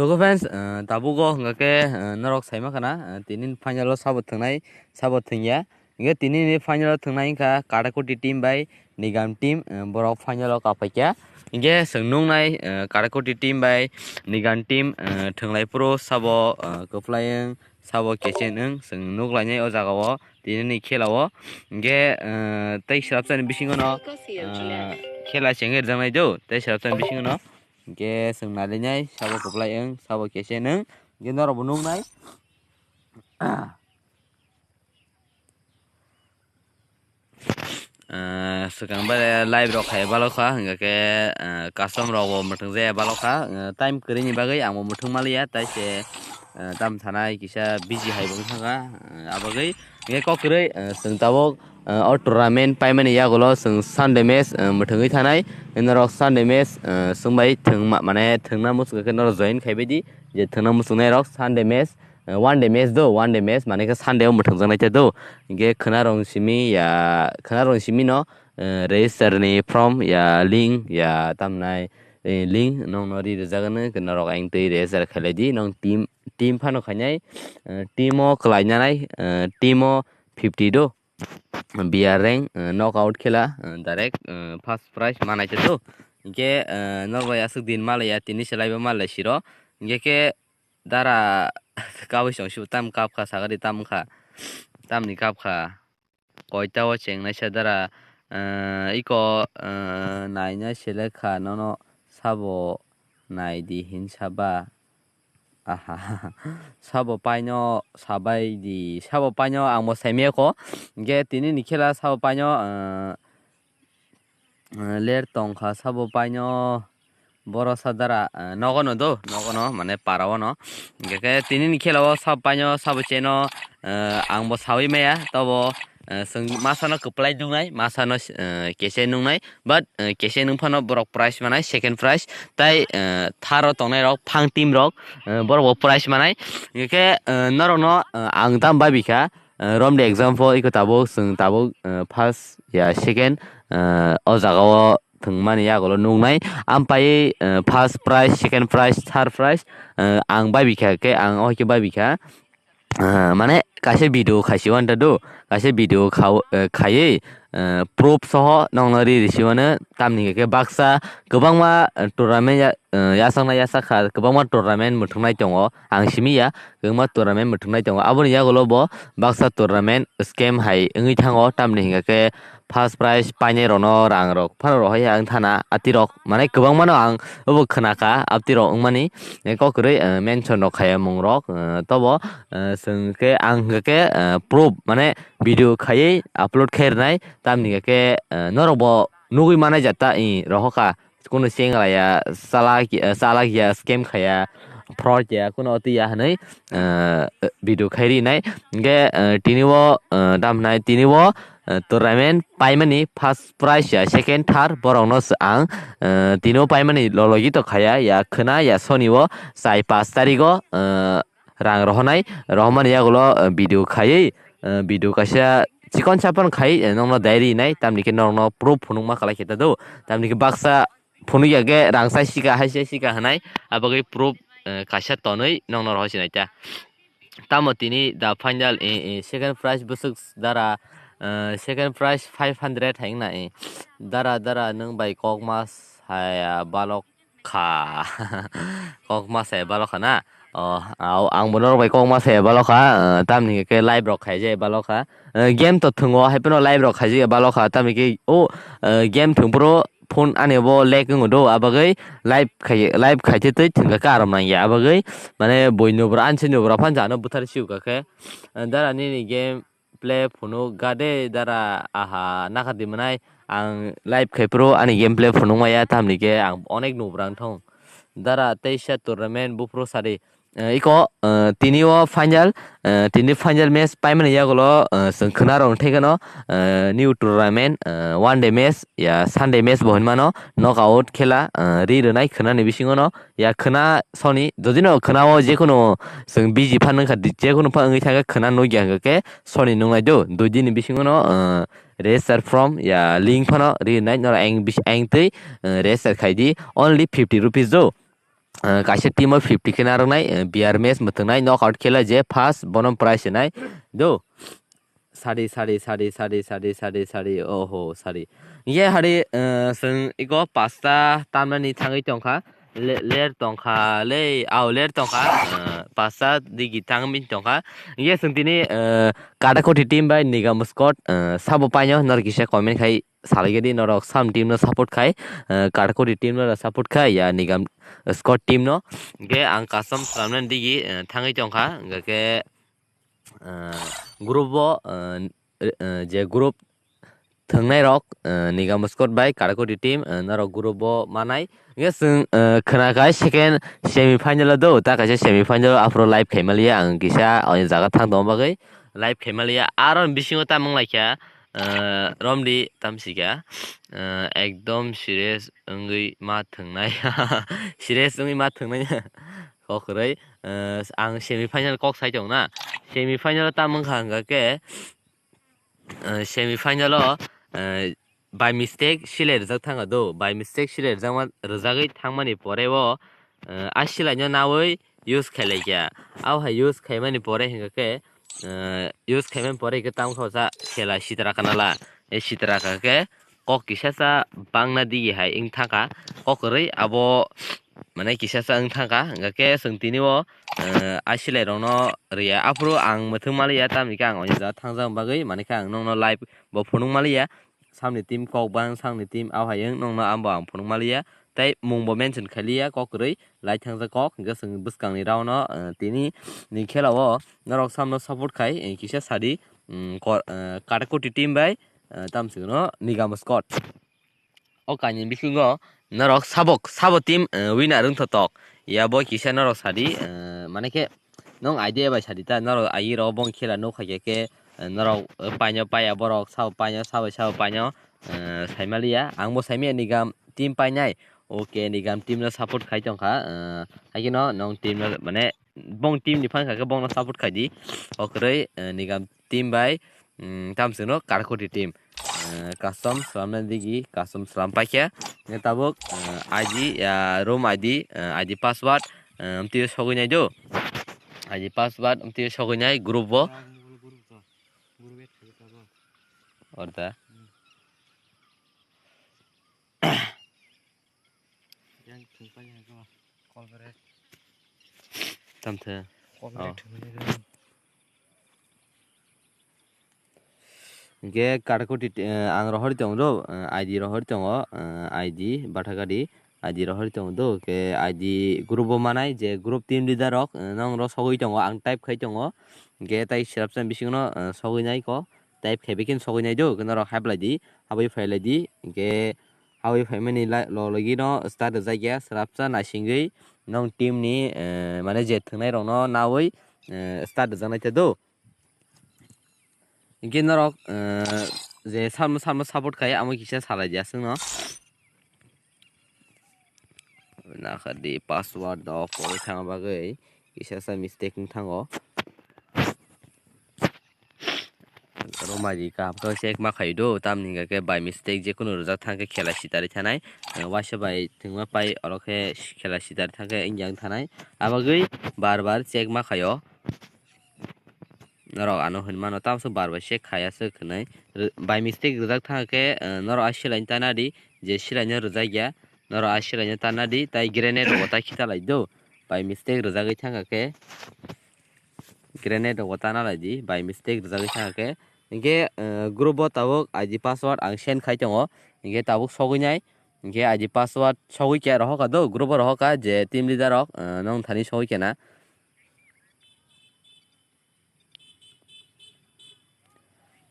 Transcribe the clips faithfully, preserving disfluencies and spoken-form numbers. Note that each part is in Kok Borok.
Logo fans, eh, tabugo hwnkha khe, eh, norok saima khana, eh, tini final o sabo thwngnai, sabo thwngya. Hwnkhe tini ni final o thwngnai wngkha Katakoti team bai Nigam team, eh, borok final o kaphaikha. Hwnkhe chwng nuknai, eh, Katakoti team bai Nigam team, eh, thwnglai phuru sabo, eh, kwplai wng, sabo kechen wng, chwng nuklainai o jaga o tini ni khela o. Hwnkhe, eh, tei swrapsa ni bisingo no, eh, khela chengwi rwjaknai do, tei swrapsa ni bisingo no. Hwnkhe chwng nailainai sabo kwplai wng, sabo kechen wng. Hwnkhe norok bo nuknai. Ah, swkang bare live rok khai balokha, hwnkhe, ah, custom rok bo mwthang jaya balokha, ah, time kwrwini bagwi ang bo mwthang maliya, tai se, ah, tam thanai kisa busy hai bo wngkha, ah, abagwi hwnkhe kok kwrwi, ah, chwng tabuk, ah, o tournament paimani yagulo chwng Sunday match, ah, mwthangwi thanai, norok Sunday match, ah, chwngbai thwngma, mane thwngna muchungkhe norok join khaibaidi, je thwngna muchungnai rok Sunday match, eh, one day match do, one day match, mane khe Sunday o mwthangjaknai te do. Hingke khwnarong simi ya, khwnarong simi no, eh, register ni form ya, link ya, tamnai, eh, link nong no ri rwjak no, norok ang twi register khailai di, nong team, team phano khainai, eh, team o kwlai nanai, eh, team o fifty do. Biya rank, eh, knockout khela, eh, direct, eh, first prize manai te do. Hingke, eh, norok bai aswk din malaya, tini se laiba malai siro. Hingke khe dara kawi song sibo tam kap kha, sagari tam wngkha, tamni kap kha. Koita o cheng naisa dara, eh, iko, eh, naina selek kha nono sabo nai di hin saba. Aha, sabo paino sabai di, sabo paino ang bo saimaya kho. Hingke tini ni khela sabo paino, eh, eh, ler tongkha sabo paino. Boro sadara, eh, nogo no do, nogo no, mane para o no. Hingke khe tini ni khela o sabo paino, sabo cheno, eh, ang bo sawi maya, tobo, eh, chwng masa no kwplai nungnai, masa no, eh, kese nungnai, but, eh, kese nung phano borok prize manai, second prize, tai, eh, third o tongnai rok, phang team rok, eh, borok bo prize manai. Hingke khe, eh, norok no, eh, ang tam babi kha, eh, romni example, iko tabuk, chwng tabuk, eh, first ya second, eh, o jaga o thwngmani yagulo nuknai. Ampai, eh, first prize, second prize, third prize, eh, ang bai bikha khe, ang o hai khe bai bikha. Eh, mane kaisa video khaisi wanta do, kaisa video khao-, eh, khaiwi, eh, proof soho nongno ri risi wano, tamni khe baksa kwbangma, eh, tournament ya, eh, yasakna yasak kha, kwbangma tournament mwthungnai tongo, ang simi ya, kwbangma tournament mwthungnai tongo. Aboni yagulo bo baksa tournament scam hai wngwi thango, tamni hingka khe first prize painai rokno rang rok phano rohoi ang thana atirok, mane kwbangmano ang obo khwnakha, atirok wngmani, eh, kok kwrwi, eh, mention rok khaya mung rok, eh, tobo, eh, chwng khe ang hingka khe, eh, proof mane video khaiwi upload khai rwnai, tamni hingka khe, eh, norok bo nugwi manai jata i rohokha. Kunu chengla ya, chalak, eh, chalak ya, scam khaya, fraud ya, kunu oti ya hwnwi, eh, video khai rinai. Hingke, eh, tini o, eh, damnai, tini o, eh, tournament paimani first prize ya, second, third, borokno se ang, eh, tini o paimani lologi to khaya, ya khwna, ya soni o chai pash tarigo, eh, rang rohonai, rohomani yagulo, eh, video khaiwi, eh, video kaisa chikon sapan khai, eh, nokno diary nai, tamni khe nokno proof phunukma khlai khe ta do, tamni khe baksa phunuk ya khe rang sai sika, hai sai sika hwnai, abagwi proof, eh, kaisa tonwi nokno rohor sinai ta. Tamo tini the final, eh, eh, second prize bwswk dara, eh, second prize five hundred hai wngna, eh, dara, dara nwng bai kokma saya balok kha. Kok ma saya balokha na? O, au, ang bo norok bai kok ma saya balokha, eh, tamni khe live rok khaijai balokha. Eh, game to thwngo, hai phano live rok khaijai balokha, tamni khe o, eh, game thwngphuru phone ani bo lag wngo do, abagwi live khai, live khaitwi twi thwngkha khe aram nangya, abagwi mane bui nubra, ansi nubra phan jano buthar siukha khe, eh, dara nini game play phunuk gade dara aha naka di mwnai. Ang live khai phuru ani gameplay phunuk maya, tamni khe ang onek nubrang thong. Dara teisa tournament buphuru sadi. Eh, iko, eh, tini o final, eh, tini final match paimani yagulo, eh, chwng khwna rok thai kheno, eh, new tournament, eh, one day match ya Sunday match bo hinmano, knockout khela, eh, ri rwnai khwnani bisingo no. Ya khwna soni, jodi no khwna o jekunu chwng busy phan wngkha, jekunu phan wngwi thangkhe khwna nukya hwnkhe soni nungnai do, dui din ni bisingo no, uh, register form ya link phano rinai, noro eng bis-, eng twi, uh, register khai di, only fifty rupees do. ah, kaisa team o fifty khe narwknai, ah, B R match mwthwngnai, knockout khela je first bono prize rwnai. Do. Sadi, sadi, sadi, sadi, sadi, sadi, sadi, oho, sadi. Ye hari, eh, chwng iko pasta tamnani thangwi tongkha. Le-, ler tongkha le, au ler tongkha, eh, pasta digi thangwi tongkha. Ye chwng tini, eh, Katakoti team bai Nigam Squad, eh, sabo paino norok kisa comment khai salaigadi norok sam team no support khai, eh, Katakoti team no support khai ya Nigam Squad team no. Ge ang custom swnamnani digi, eh, thangwi tongkha, hwnkhe ah, group o, ah, ah, je group thwngnai rok, ah, Nigam Squad bai Katakoti team, ah, norok group o manai. Hwnkhe chwng, ah, khwna khai second semi final o do, ta kaisa semi final o aphuru live khai maliya ang kisa o jaga thang tongma bagwi live khai maliya. Aro ni bisingo ta mung laikha, ah, romdi tamsika, ah, ekdom serious wngwi ma thwngnai, serious wngwi ma thwngnai. Kok kwrwi, eh, ang semi final kok sai tong na. Semi final o tamo wngkha hwnkha khe, eh, semi final o, eh, by mistake silai rwjak thangkha do. By mistake silai rwjakma, rwjagwi thangmani pore o, eh, a silai no nawi use khailai kha. Abo hai use khaimani pore hwnkha khe, eh, use khaimani pore hwnkhe tamo khe khela sitra kana la. E sitra kha khe kok kisa sa bangna digi hai wng thangkha. Kok kwrwi abo mane kisa sa wng thangkha. Hwnkha khe chwng tini o, eh, a silai rokno rwya. Aphuru ang mwthwng maliya, tamni khe ang o jaga thangjak bagwi, mane khe ang nokno live bo phunuk maliya. Samni team kok bang, samni team abo hai wng nokno abo ang phunuk maliya. Tei mung bo mention khailiya, kok kwrwi lai thangjak kok. Hwnkhe chwng bwskangni round o, eh, tini ni khela o norok samno support khai, eh, kisa sadi, mm, kor-, eh, Katakoti team bai, eh, tamo se no Nigam Squad. O kainwi bisingo norok sabo, sabo team, eh, winner wng thotok. Ya bo kisa norok sadi, eh, mane khe nong idea bai sadi ta, norok agi rok bong khela nuk kha khe, eh, norok, eh, paino paiya borok, sabo paino, sabo, sabo paino, eh, saimaliya. Ang bo saimaya Nigam team painai. Okay, Nigam team no support khai tongkha. Eh, haikhe no nong team no mane bong team ni phan kha khe bongno support khai di. O kwrwi, eh, Nigam team bai, mm, tamo se no Katakoti team. Eh, custom swnamna digi, custom swnam paikha. Hwnkhe tabuk, eh, I D, ya, room I D, eh, I D password, eh, amtwi sogwi nai do. I D password amtwi sogwi nai group bo. Orda. Tamthe. Oh. Hwnkhe Katakoti, eh, ang rohorwi tongo do, eh, I D rohorwi tongo, eh, I D bathakadi I D rohorwi tongo do, hwnkhe I D group o manai je group team leader rok, eh, nong ro sogwi tongo, ang type khai tongo, hwnkhe tai swrapsa bisingno, eh, sogwi nai kho, type khai bai khe sogwi nai do, hwnkhe norok hap lai di, habwi phai lai di, hwnkhe Habwi phaimani la-, loglogi no start rwjakya, swrapsa naisingwi nong team ni, eh, mane je thwngnairokno nawi, eh, start rwjaknai te do. Hinkhe norok, eh, je samo samo support khai amo kisa salai di aswkno. Nakhadi password no pori thangna bagwi kisa sa mistake wng thango. Romadi kaham khe check ma khaio do, tamni hwnka khe by mistake jekunu rwjak thang khe khela sitarwi thanai. Waisa bai thwngma pai oro khe khela sitarwi thang khe wngya wng thanai. Abagwi bar bar check ma khaio. Norok ano hwn mano, tamsok bar bai check khaiya swk hwnwi. By mistake rwjak thang khe, eh, norok a silaino ta nadi, je silaino rwjak ya, norok a silaino ta nadi, tai grenade rogo ta khitalai do. By mistake rwjagwi thang khe. Grenade rogo ta nalai di, by mistake rwjagwi thang khe. Hinkhe, eh, group o tabuk I D password ang send khai tongo. Hinkhe tabuk sogwi nai. Hinkhe I D password sogwi khe rohor kha do, group o rohor kha je team leader rok, eh, nong thani sogwi khe na.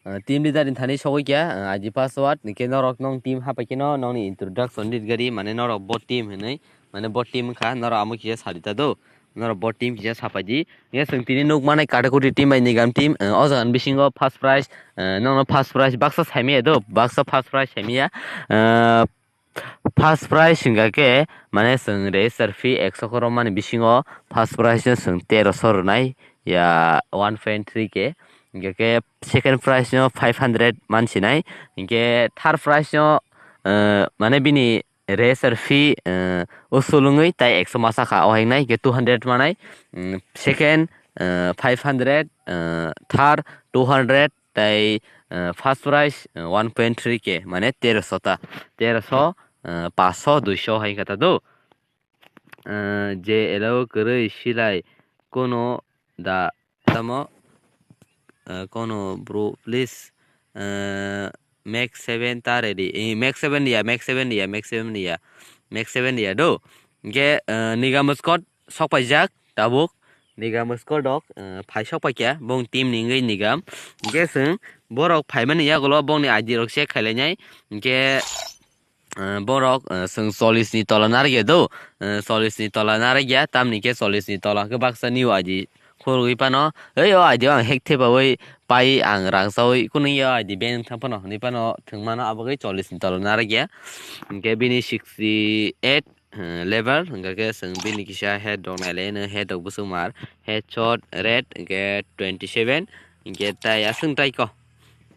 Ah, team leader ni thani sogwi kya, ah, I D password, hinkhe norok nong team hapai kheno nongni introduction rit gari, mane norok bo team hinwi, mane bo team wngkha, norok amo kisa sadi ta do, norok bo team kisa sapai di. Hinkhe chwng tini nuk manai Katakoti team bai Nigam team, ah, o jaga ni bisingo first prize, ah, nongno first prize baksa saimaya do, baksa first prize saimaya, ah, First prize hingka khe, mane, chwng register fee ekso khe romani bisingo first prize no chwng teroso rwnai, ya, one point three K. Hingka khe second prize no five hundred mansinai. Hingke third prize no, eh, mane, bini racer fee, eh, usul wngwi tai ekso masa kha, o hai wngnai khe two hundred manai, mm, second, eh, five hundred, eh, third two hundred, tai, eh, first prize, eh, one point three K, mane teroso ta, teroso, eh, paanch sho, dui sho hai khe ta do. Eh, je elo kwrwi silai kono da tamo, eh, kono bro, please, eh, Max seven ta ready. Eh, Max seven ya, Max seven ya, Max seven ya, Max seven ya do. Hingke, eh, Nigam squad sok paijak tabuk. Nigam squad rok, eh, phai sok paikha, bong team ni wngwi Nigam. Hingke chwng borok phaimani yagulo bongni I D rok check khailainai. Hingke, eh, borok, eh, chwng chollish ni tola narwkya do, eh, chollish ni tola narwkya, tamni khe chollish ni tola hwnkhe baksa new I D khulugwi phano, ei o I D o ang hack thepaui pai ang rang chaui kunu o I D ban wng thang phano hinwi phano thwng mano, abagwi chollish ni tola narwkya. Hingke bini sixty eight, eh, level, hingke chwng bini kisa head rok nailai no, head rok bwswk mar, headshot rate hingke twenty seven, hingke tai aswng tai ko.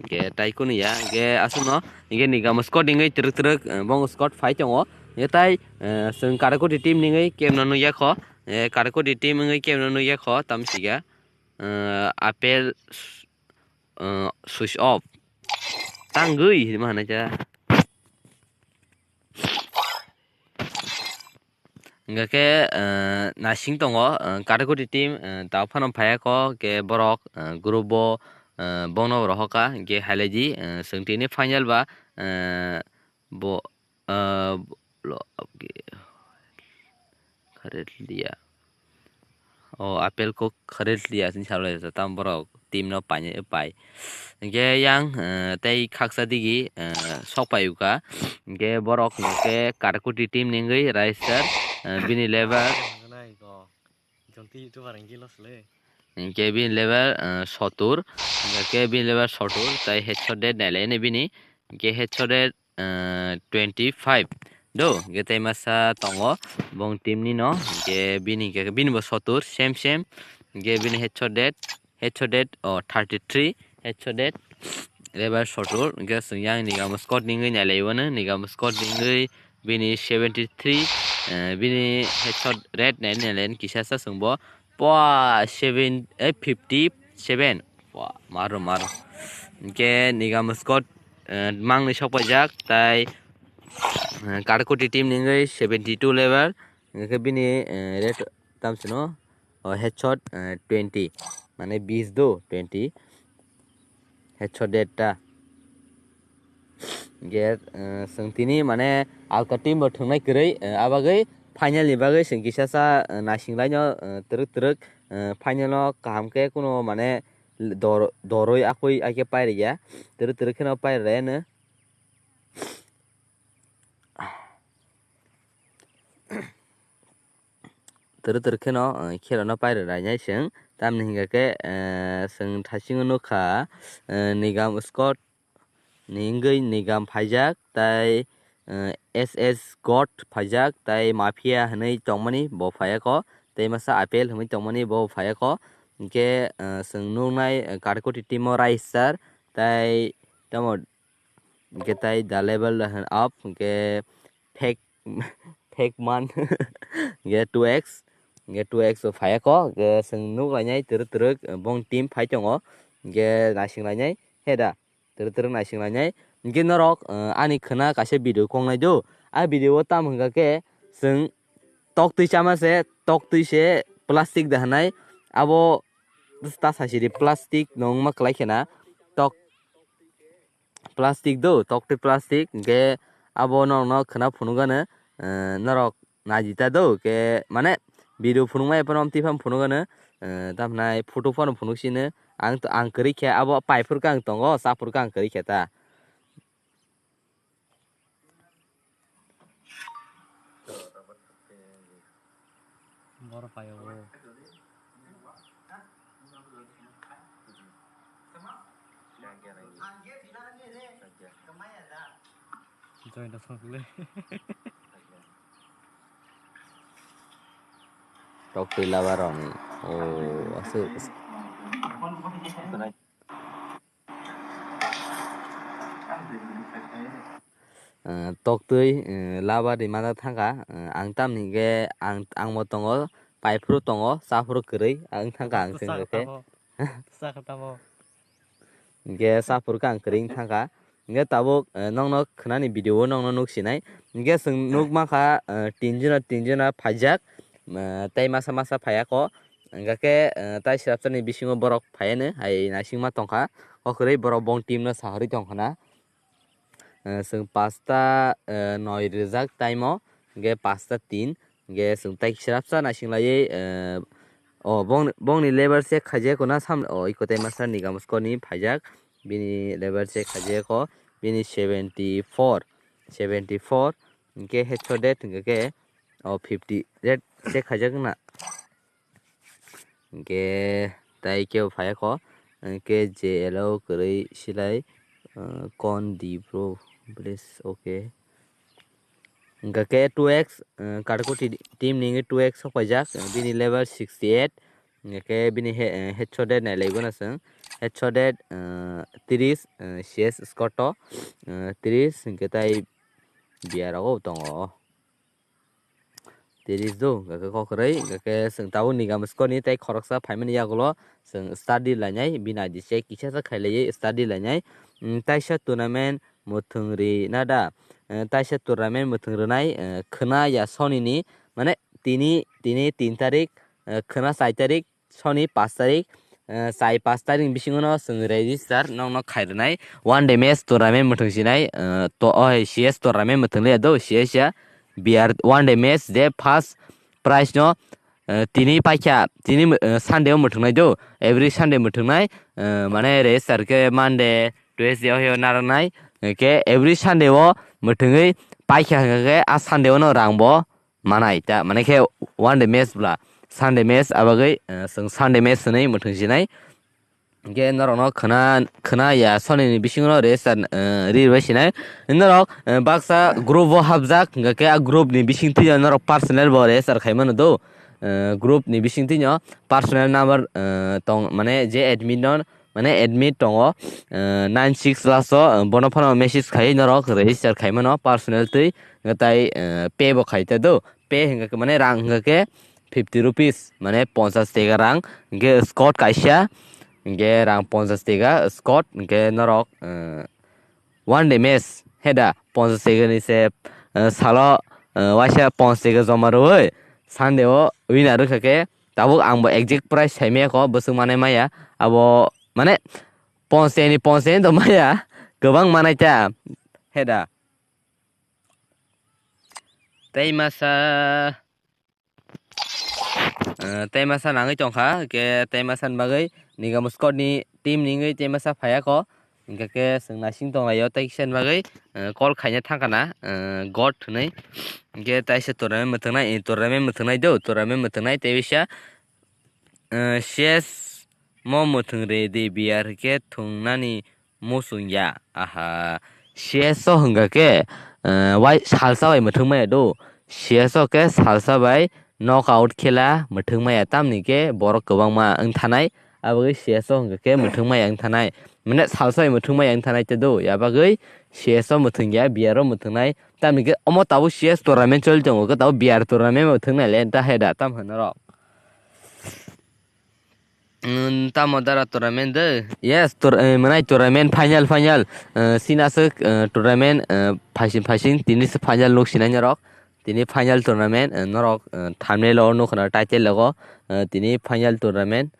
Hingke tai kunu ya, hingke aswkno, hingke Nigam squad wngwi twrwk twrwk, eh, bong squad phai tongo. Hingke tai, eh, chwng Karakoti team ni wngwi kemno nukya kho. Eh, Karakoti team wngwi kemno nukya kho, tamsiga, eh, apel, eh, switch off. Tangwi hinwi ma hwnwi kha. Hingke khe, eh, naising tongo, eh, Karakoti team, eh, tao phano phaiya kho, khe borok, eh, group o, eh, bono rohorkha, hingke hailaidi, eh, chwng tini final ba, eh, bo, eh, lo, kharetlia. O apple kok kharetlia sini salai tam borok. Team no painai pai. Hingke yang, eh, tei khaksa digi, eh, sok pai uka. Hingke borok hingke Karakoti team ni wngwi Riser, eh, bini level. Hingke bini level, eh, sotur. Hingke bini level sotur. Tai headshot dead nailai bini. Hingke headshot dead, eh, twenty five do, hingke tei masa tongo bong team ni no, hingke bini hingke bini bo sotur same same, hingke bini headshot dead, headshot dead o thirty three, headshot dead level sotur, hingke chwng yang Nigam squad ni wngwi nailai wano, Nigam squad ni wngwi bini seventy three, eh, bini headshot rate nailai nailai kisa sa chwng bo. Pua seven, eh, fifty seven. Pua, maro, maro. Hingke Nigam squad, eh, mangni sok paijak, tai, eh, Karakoti team ni wngwi seventy two level. Hingke bini, eh, rate tamsino, oh, headshot, eh, twenty. Mane bis do, twenty. Headshot dead ta. Hingke, eh, chwng tini mane alka team bo thwngnai kwrwi, eh, abagwi final ni bagwi chwng kisa sa, eh, naising laino, eh, twrwk twrwk, eh, final o kaham khe kuno mane dor-, doroi akoi aike pairwya. Twrwk twrwk kheno pairwya no. Twrwk twrwk kheno, eh, khelano pairwrainai chwng. Tamni hingka khe, eh, chwng thaisingo nukha, eh, Nigam squad ni wngwi Nigam phaijak, tai, eh, S S God phaijak, tai Mafia hwnwi tongmani bo phaiyakho, tei masa Apple hwnwi tongmani bo phaiyakho. Hingkhe, eh, chwng nuknai, eh, Karkoti team o Raisar, tai tamo hingkhe tai da level da hwn up, hingkhe fake, fake man, hingkhe two X, hingkhe two X o phaiyakho, hingkhe chwng nuklainai twrwk twrwk, eh, bong team phai tongo, hingkhe naisinglainai, he da, twrwk twrwk naisinglainai. Hingkhe norok, eh, ani khwna kaisa video kongnai do, a video o tamo hingkha khe chwng tok twi chama se, tok twi se plastic da hwnai, abo ta saisidi plastic no wngma kwlai khena, tok plastic do, tok twi plastic, hingkhe abo norokno khwna phunukgano, eh, norok naidi ta do, khe mane video phunukmaya phano twiphang phunukgano, eh, tamhinai photo phano phunuk sino, ang, ang kwrwi khe abo paiphuru khe ang tongo, chaphuru khe ang kwrwi khe ta. Boro paio bo. Join da song le. Tok twi laba rong. Oh, asuk. eh, toktwi, eh, laba rimana thangkha, eh, ang tamni hwnkhe ang, angbo tongo, paiphuru tongo, chaphuru kwrwi, ang thangkha ang chwng Chakha khe. Tamo. Chakha tamo. Hingke saphuru khe ang kwrwi wng thangkha. Hingke tabuk, eh, nokno khwnani video o nokno nuk sinai. Hingke chwng nuk mankha, eh, tinjona, tinjona phaijak, eh, tei masa masa phaiya kho. Hingkha khe, eh, tai swrapsa ni bisingo borok phaiya no hai naisingma tongkha. O kwrwi borok bong team no sahorwi tongkha na. Eh, chwng pasta, eh, noi rijak time o, hingke pasta tin, hingke chwng tai swrapsa naising laiwi, eh, o bongni, bongni level check khaijak na sam, o iko tai masa ni gam score ni phaijak, bini level check khaijak o, bini seventy four, seventy four, hingke headshot dead hingke khe o fifty dead check khaijak na. Hingke tai kebo phaiya kho, hingke J L O kwrwi silai, uh, kon di bro, please, okay. Hingke khe two X, uh, Karkoti team ni two X sok paijak, uh, bini level sixty eight, hingke khe bini he-, uh, headshot dead nailai gana chwng, headshot dead, uh, tris, uh, C S score to, uh, tris, hingke tai biya rogo tongo. Tiris do, hingkha khe kok kwrwi, hingkha khe chwng tabuk nigam score ni tei khoroksa phaimani yagulo chwng study lainai, bini I D check kisa sa khailaiwi study lainai. Mm, taisa tournament mwthwng ri na da? Eh, taisa tournament mwthwng rwnai, eh, khwna ya Sony ni, mane tini, tini tin tarik, eh, khwna char tarik, Sony pash tarik, eh, char pash tarik ni bisingo no chwng register nokno khai rwnai. One day match tournament mwthwng sinai, eh, to, oh, C S tournament mwthwng liya do, C S ya. Beer one day match je first prize no, eh, tini paikha, tini, eh, Sunday o mwthwng nai do. Every Sunday mwthwng nai, eh, mane register khe Monday, Tuesday o heo narwk nai. Hingkhe every Sunday o mwthwngwi paikha hingkha khe a Sunday o no rang bo manai ta, mane khe one day match bla, Sunday match abagwi, eh, chwng Sunday match hwnwi mwthwng sinai. Hingkhe norokno khwna, khwna ya Sony ni bisingo no register, eh, ri rwbai sinai. Norok, eh, baksa group o hapjak, hingkha khe a group ni bising twi norok personal bo register khai mano do. Eh, group ni bising twi no personal number, eh, tong, mane je admin no mane admit tongo, eh, nine six last o, eh, bono phano message khai norok register khai mano personal twi, hingkhe tai, eh, pay bo khai ta do, pay hingkha khe mane rang hingkha khe fifty rupees, mane ponchas teka rang, hingkhe squad kaisa, hingkhe rang ponchas teka squad, hingkhe norok, eh, one day match, heda, ponchas teka ni se, eh, salo, eh, waisa ponchas teka joma rwui, Sunday o winner wngkha khe, tabuk ang bo exact price sai maya kho, bwswk manai maya, abo, mane, ponchas teka ni, ponchas teka ni to maya, kwbang manai ta, heda. Tei masa, Eh, tei masa nangwi tongkha, hwnkhe tei masa ni bagwi nigam squad ni team ni wngwi tei masa phaiya kho, hwnkhe khe chwng naising tonglaio tei kisa ni bagwi, eh, call khaina thangkha na, eh, God hwnwi. Hwnkhe taisa tournament mwthwngnai, eh, tournament mwthwngnai do, tournament mwthwngnai tei bisa, eh, C S mo mwthwng re de biyar hwnkhe thwngnani muchung ya. Aha, C S o hwnkha khe, eh, wai salsa bai mwthwng maya do. C S o khe salsa bai knockout khela mwthwng maya, tamni khe borok kwbangma wng thanai. Aboni C S o hwnkha khe mwthwng maya wng thanai. Mane salsa bai mwthwng maya wng thanai te do. Yabagwi C S o mwthwng ya, biyar o mwthwng nai. Tamni khe omo tabuk C S tournament choli tongo, khe tabuk biyar tournament mwthwng nai le ta he da, tam hwnwi rok. Mm, tamo dara tournament de? Yes, tour-, eh, mwnai tournament final, final. Eh, sina aswk, eh, tournament, eh, phaising, phaising, tini se final nuk sinai norok. Tini final tournament, eh, norok, eh, thumbnail o nuk khna title logo, eh, tini final tournament.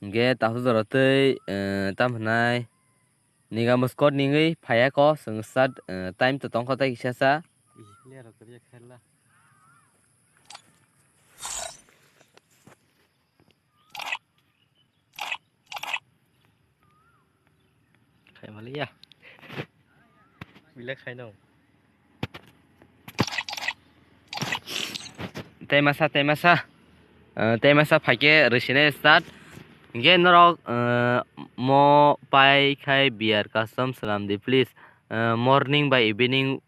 Hingke takhuk jora tei, eh, tam hwnai. Nigam squad ni wngwi phaiya kho, chwng start, eh, time to tongkha tei kisa sa. Khaimaliya. Belai khaino. Tei masa, tei masa. Eh, tei masa phaikhe rwsine start. Hingke norok, eh, mo pai khai beer custom slam di, please. Eh, morning by evening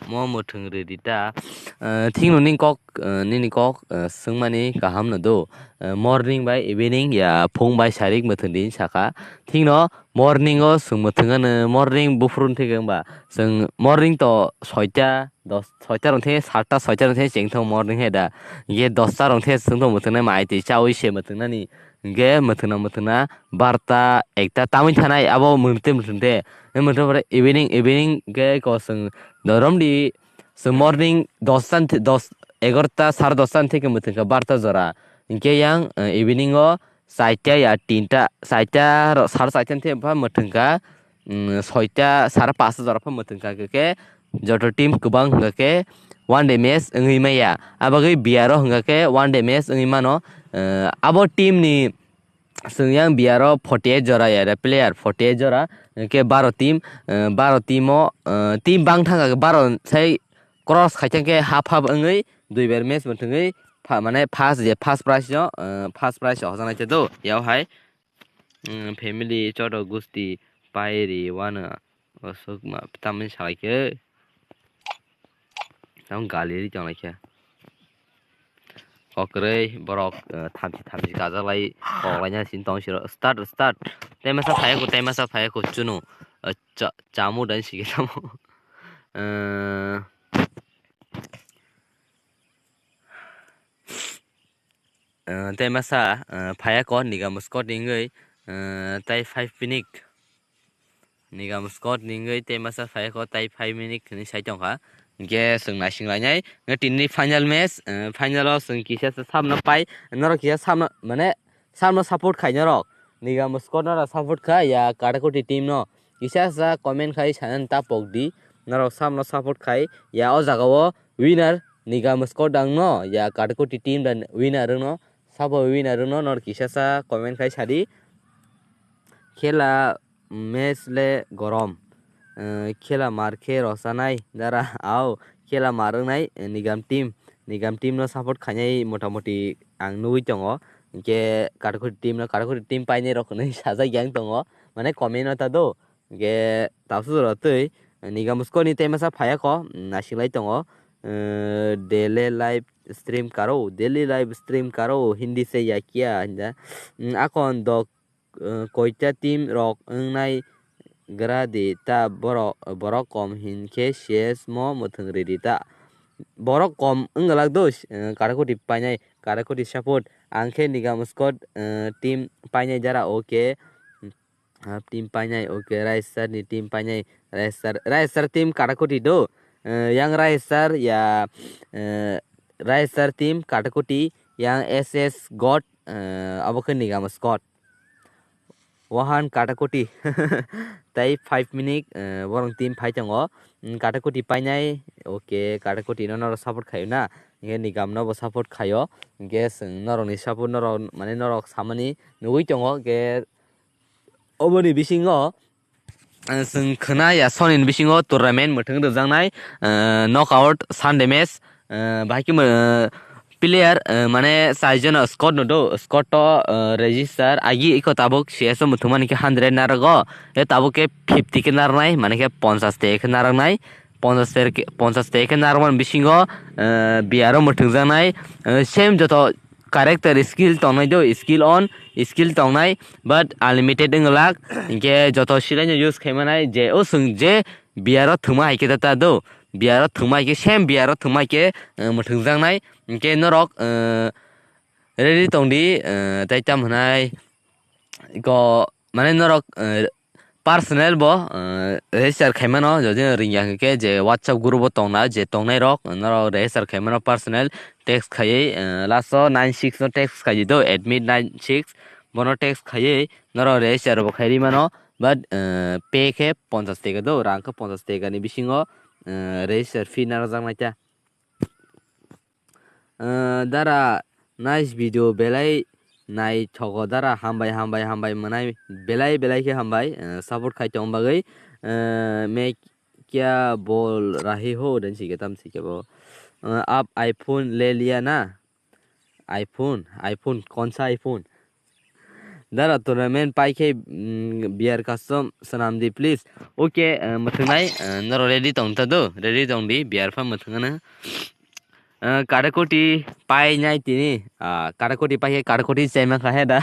mo mwthwng rwdi ta. Eh, thikno nini kok, eh, nini kok, eh, swngmani kaham no do. Eh, morning bai evening ya phung bai sarik mwthwng di saka. Thikno morning o swng mwthwng ano, morning buphuru thik wngba. Swng morning to soita, dos, soita rong the, satta soita rong the cheng thung morning he da. Ye dosta rong the swng thung mwthwng nai mai twi chawi se mwthwng nani. Ge mwthwngna mwthwngna barta ekta tamwi thanai abo mwthwng mwthwng de. Mwthwng pore evening, evening ge ko swng dorom di, swng morning dos chan thi-, dos, egarota, sare dos chan theke mwthwng kha barta jora. Hinkhe yang, eh, evening o chaita ya tinta, chaita ro-, sare chaita theke pha mwthwng kha, mm, soita, sare pasta jora pha mwthwng kha, khe joto team kwbang hwnkha khe one day match wngwi maya. Abagwi biyaro hwnkha khe one day match wngwi mano. Eh, abo team ni swng yang biyaro forty eight jora ya, player forty eight jora, hwnkhe baro team, eh, baro team o, eh, team bang thangkha khe baro sai cross khai thangkhe half half wngwi dui ber match mwthwngwi pha-, mane first je first prize no, eh, first prize o hojaknai te do yao hai. Mm, family choto gusti pairi wano osuk ma tamni salai khe. Tamo gali ri tong lai khe. Kokroi borok, eh, thamchi thamchi kajak lai kok lai nya sin tong siro start start. Tei masa phai ko, tei masa phai ko chunu. Eh, cha-, chamu dan si khe tamo. Eh, Eh, tei masa, eh, phaiya ko Nigam Scott ni wngwi, eh, tei five minute. Nigam Scott ni wngwi tei masa phaiya ko tei five minute hinwi sai tongkha. Hwnkhe chwng naising lainai. Hwnkhe tini final match, eh, final o chwng kisa sa samno pai, norok kisa samno, mane, samno support khai norok. Nigam Scott no support khai ya Katakoti team no. Kisa sa comment khai sanani ta pok di. Norok samno support khai ya o jaga o winner Nigam Scott dang no ya Katakoti team da winner wng no. Sabo winner wng no norok kisa sa comment khai sadi. Khela match le gorom. Eh, khela mar khe rwchanai dara au khela mar wngnai, eh, Nigam team. Nigam team no support khainai motamoti ang nugui tongo. Hwnkhe Katakoti team no, Katakoti team painai rok hinwi sajak yang tongo. Mane comment no ta do. Hwnkhe tabuk jora twi Nigam Scott ni tei masa phaiya ko, mm, naising lai tongo. Eh, daily live stream karo, daily live stream karo, Hindi se ya kya hinda. Mm, akon dok, eh, koita team rok wngnai gra di ta borok, borok kom hinkhe C S mo mwthwng ridi ta. Borok kom wngwlak do, eh, Katakoti painai, Katakoti support. Ang khe Nigam Scott, eh, team painai jara, okay. Ah, team painai, okay, Raisar ni team painai, Raisar, Raisar team Katakoti do. Eh, yang Raisar ya, eh, Raisar team Katakoti, yang S S God, eh, abo khe Nigam Scott. Wahan Katakoti. Tai five minute, eh, borok team phai tongo. Mm, Katakoti painai, okay, Katakoti no norok support khayo na. Hwnkhe Nigam no bo support khayo. Hwnkhe chwng norok ni support norok, mane norok samani nugui tongo. Hwnkhe oboni bisingo, eh, chwng khna ya soni ni bisingo tournament mwthwng rwjaknai, eh, knockout Sunday match, eh, bahai khe mo-, eh, player, eh, mane chaijon squad no do, squad to, eh, register agi iko tabuk C S o mwthwngmani khe hundred narwgo, e tabuk khe fifty khe narwnai, mane khe ponchash tei khe narwnai, ponchash tei khe, ponchash tei khe narwkmani bisingo, eh, B R o mwthwngjaknai, eh, same joto character skill tongnai do, skill on, skill tongnai, but unlimited wng glak. Hinkhe joto silaino use khai manai, je o chwng je B R o thwngma hai khe ta do, B R o thwngma hai khe same B R o thwngma hai khe, eh, mwthwngjaknai. Hinkhe norok, eh, ready tong di, eh, tai tam hwnai ko, mane norok, eh, personal bo, eh, register khai mano, jodi ringya hwnkhe je WhatsApp group o tongna, je tongnai rok, norok register khai mano personal text khaiwi, eh, last o nine six no text khai di do, admit nine six, bono text khaiwi norok register bo khai ri mano, but, eh, pay khe ponchash teka do, rang khe ponchash teka ni bisingo, eh, register fee narwkjaknai ta. Eh, dara, nice video belai naithogo dara, hambai, hambai, hambai mwnai, belai, belai khe hambai, eh, support khai tong bagwi, eh, मैं क्या बोल रही हूँ dan sikhe tam sikhe bo. Eh, आप iPhone ले लिया ना? iPhone, iPhone, कौन सा iPhone? Dara tournament pai khe, mm, beer custom swnam di please. Okay, eh, mwthwngnai, eh, norok ready tong ta do, ready tong di, beer pha mwthwngano. Eh, karakoti pai nai tini, ah, karakoti pai khe karakoti chai man kha he da.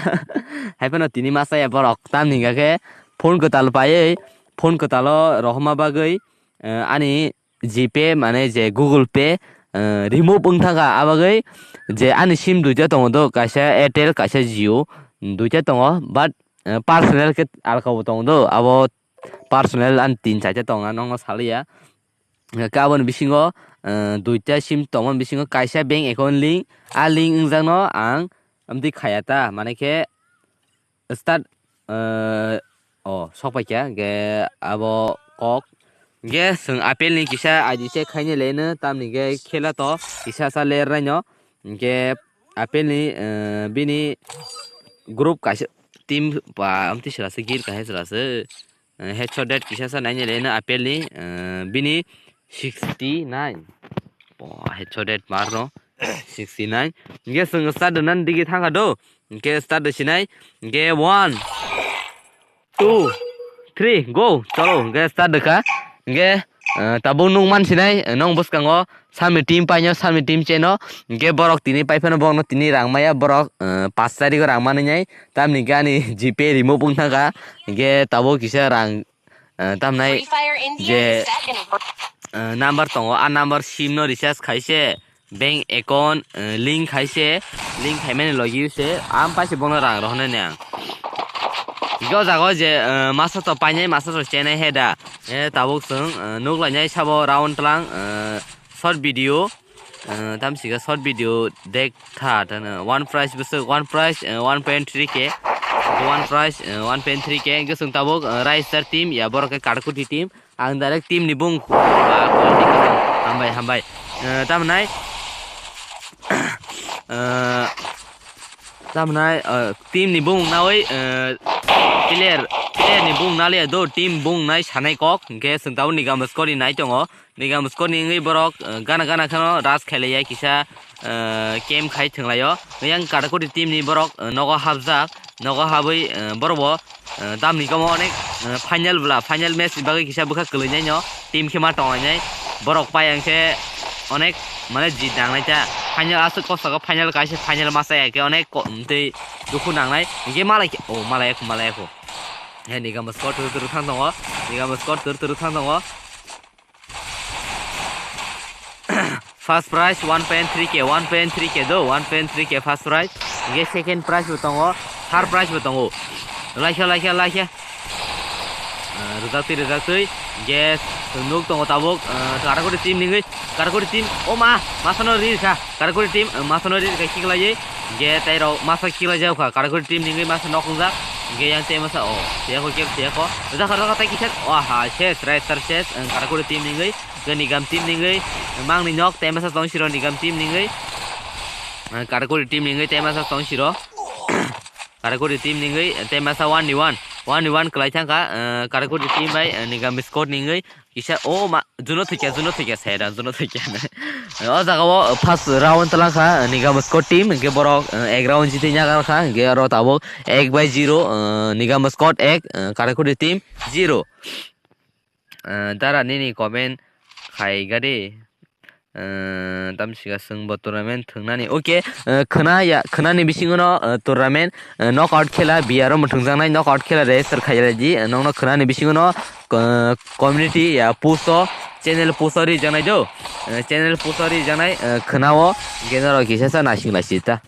Hai phano tini ma chaya borok, tamni hwnkha khe phone kwtal paiwi, phone kwtalo rohorma bagwi, eh, ani GPay mane je Google Pay, eh, remove wng thangkha, abagwi je ani sim duita tongo do, kaisa Airtel, kaisa Jio, duita tongo, but, eh, personal khe alkabo tongo do, abo personal ani tin chaita tongo, nokno salia. Hwnkhe aboni bisingo, eh, duita sim tongmani bisingo kaisa bank account link, a link wngjakno ang amtwi khaya ta, mane khe start, eh, o, sok paikha, hwnkhe abo kok. Hwnkhe chwng Apple ni kisa I D se khaina leno, tamni hwnkhe khela to kisa sa ler raino. Hwnkhe Apple ni, eh, bini group kaisa team pa, amtwi sera se gil kaisa sera se. Eh, headshot rate kisa sa naina leno Apple ni, eh, bini sixty nine. Bo headshot rate mar no sixty nine. Hwnkhe chwng start rwna digi thangkha do. Hwnkhe start rwsinai. Hwnkhe one, two, three, go. Cholo, hwnkhe start rwkha. Hwnkhe, eh, tabuk nukman sinai, eh, nong bwskango. Sami team paino, sami team cheno. Hwnkhe borok tini paiphano borokno tini rang maya, borok, eh, pash tarigo rang manwi nai. Tamni hwnkhe ani GPay remove wng thangkha. Hwnkhe tabuk kisa rang, eh, tamnai je, eh, number tongo, a number sim no recharge khaise bank account, eh, link khaise, link khaimani logi se, am paise bono rang rohornai ang. Hwnkhe o jaga o je, eh, masa to painai, masa to chenai he da. Eh, tabuk chwng, eh, nuklainai sabo round tlang, eh, short video, eh, tamsika short video dek tha, tano one prize bwswk, one prize, eh, one point three K, one prize, eh, one point three K, hwnkhe chwng tabuk, eh, Rai Star team, ya borok khe Katakuti team, ang direct team ni bung, hambai, hambai. Eh, tamnai, eh, tamnai, eh, team ni bung nawi, eh, player, player ni bung naliya do, team bung nai sanai kok, hwnkhe chwng tabuk ni gam score ni nai tongo. Nigam score ni wngwi borok, eh, gana gana kheno rush khailaiya kisa, eh, camp khai thwnglaio. Yang Katakuti team ni borok, eh, nogo hapjak, nogo habwi, eh, borok bo, eh, tamni kamo onek, eh, final bwla, final match ni bagwi kisa bwkha kwlwinai no team khe ma tonglainai. Borok pai ang khe onek mane jit nangnai ta. Final aswk kosto khe final kaisa final ma chaya khe onek ko-, tei dukhu nangnai. Hwnkhe malai khe, oh, malai kho, malai kho. He Nigam score turu turu thang tongo. Nigam score turu turu thang tongo. First prize one point three K, one point three K do, one point three K first prize. Hingke second prize bo tongo, third prize bo tongo. Laikha, laikha, laikha. Ah, rwjaktwi, rwjaktwi. Hingke nuk tongo tabuk, ah, Katakuti team ningwi, Katakuti team. O ma, masano rirkha. Katakuti team, ah, masano rirkha kiklaiwi. Hingke tei rok masa kiklai jao kha. Katakuti team ningwi masa nok wngjak. Hingke yang tei masa, o, tiyako, kebo tiyako. Rwjakha, rwjakha, tei kisa. Waha, ses, right sir, ses. Ang Katakuti team ningwi. Nigam team ningwi mangni nok, tei masa tong siro Nigam team ningwi. Ah, Katakuti team ningwi tei masa tong siro. Katakuti team ningwi tei masa one ni one. One ni one kwlai thangkha, ah, Katakuti team bai, ah, Nigam squad ningwi. Kisa o ma, juno thikya, juno thikya, saida, juno thikya. O jaga o first round talangkha, ah, Nigam squad team, hingke borok, ah, ek round jitwi nyakarkha, hingke oro tabuk ek bai zero, ah, Nigam squad ek, ah, Katakuti team zero. Eh, dara nini comment khai gadi. Eh, tamsika chwngbo tournament thwngnani. Okay, eh, khwna ya, khwnani bisingono, eh, tournament, eh, knockout khela B R o mwthwngjaknai knockout khela register khailai di. Eh, nokno khwnani bisingono, eh, community ya post o, channel post o rijaknai do. Eh, channel post o rijaknai, eh, khwnao, hingke norok kisa sa naising laisita.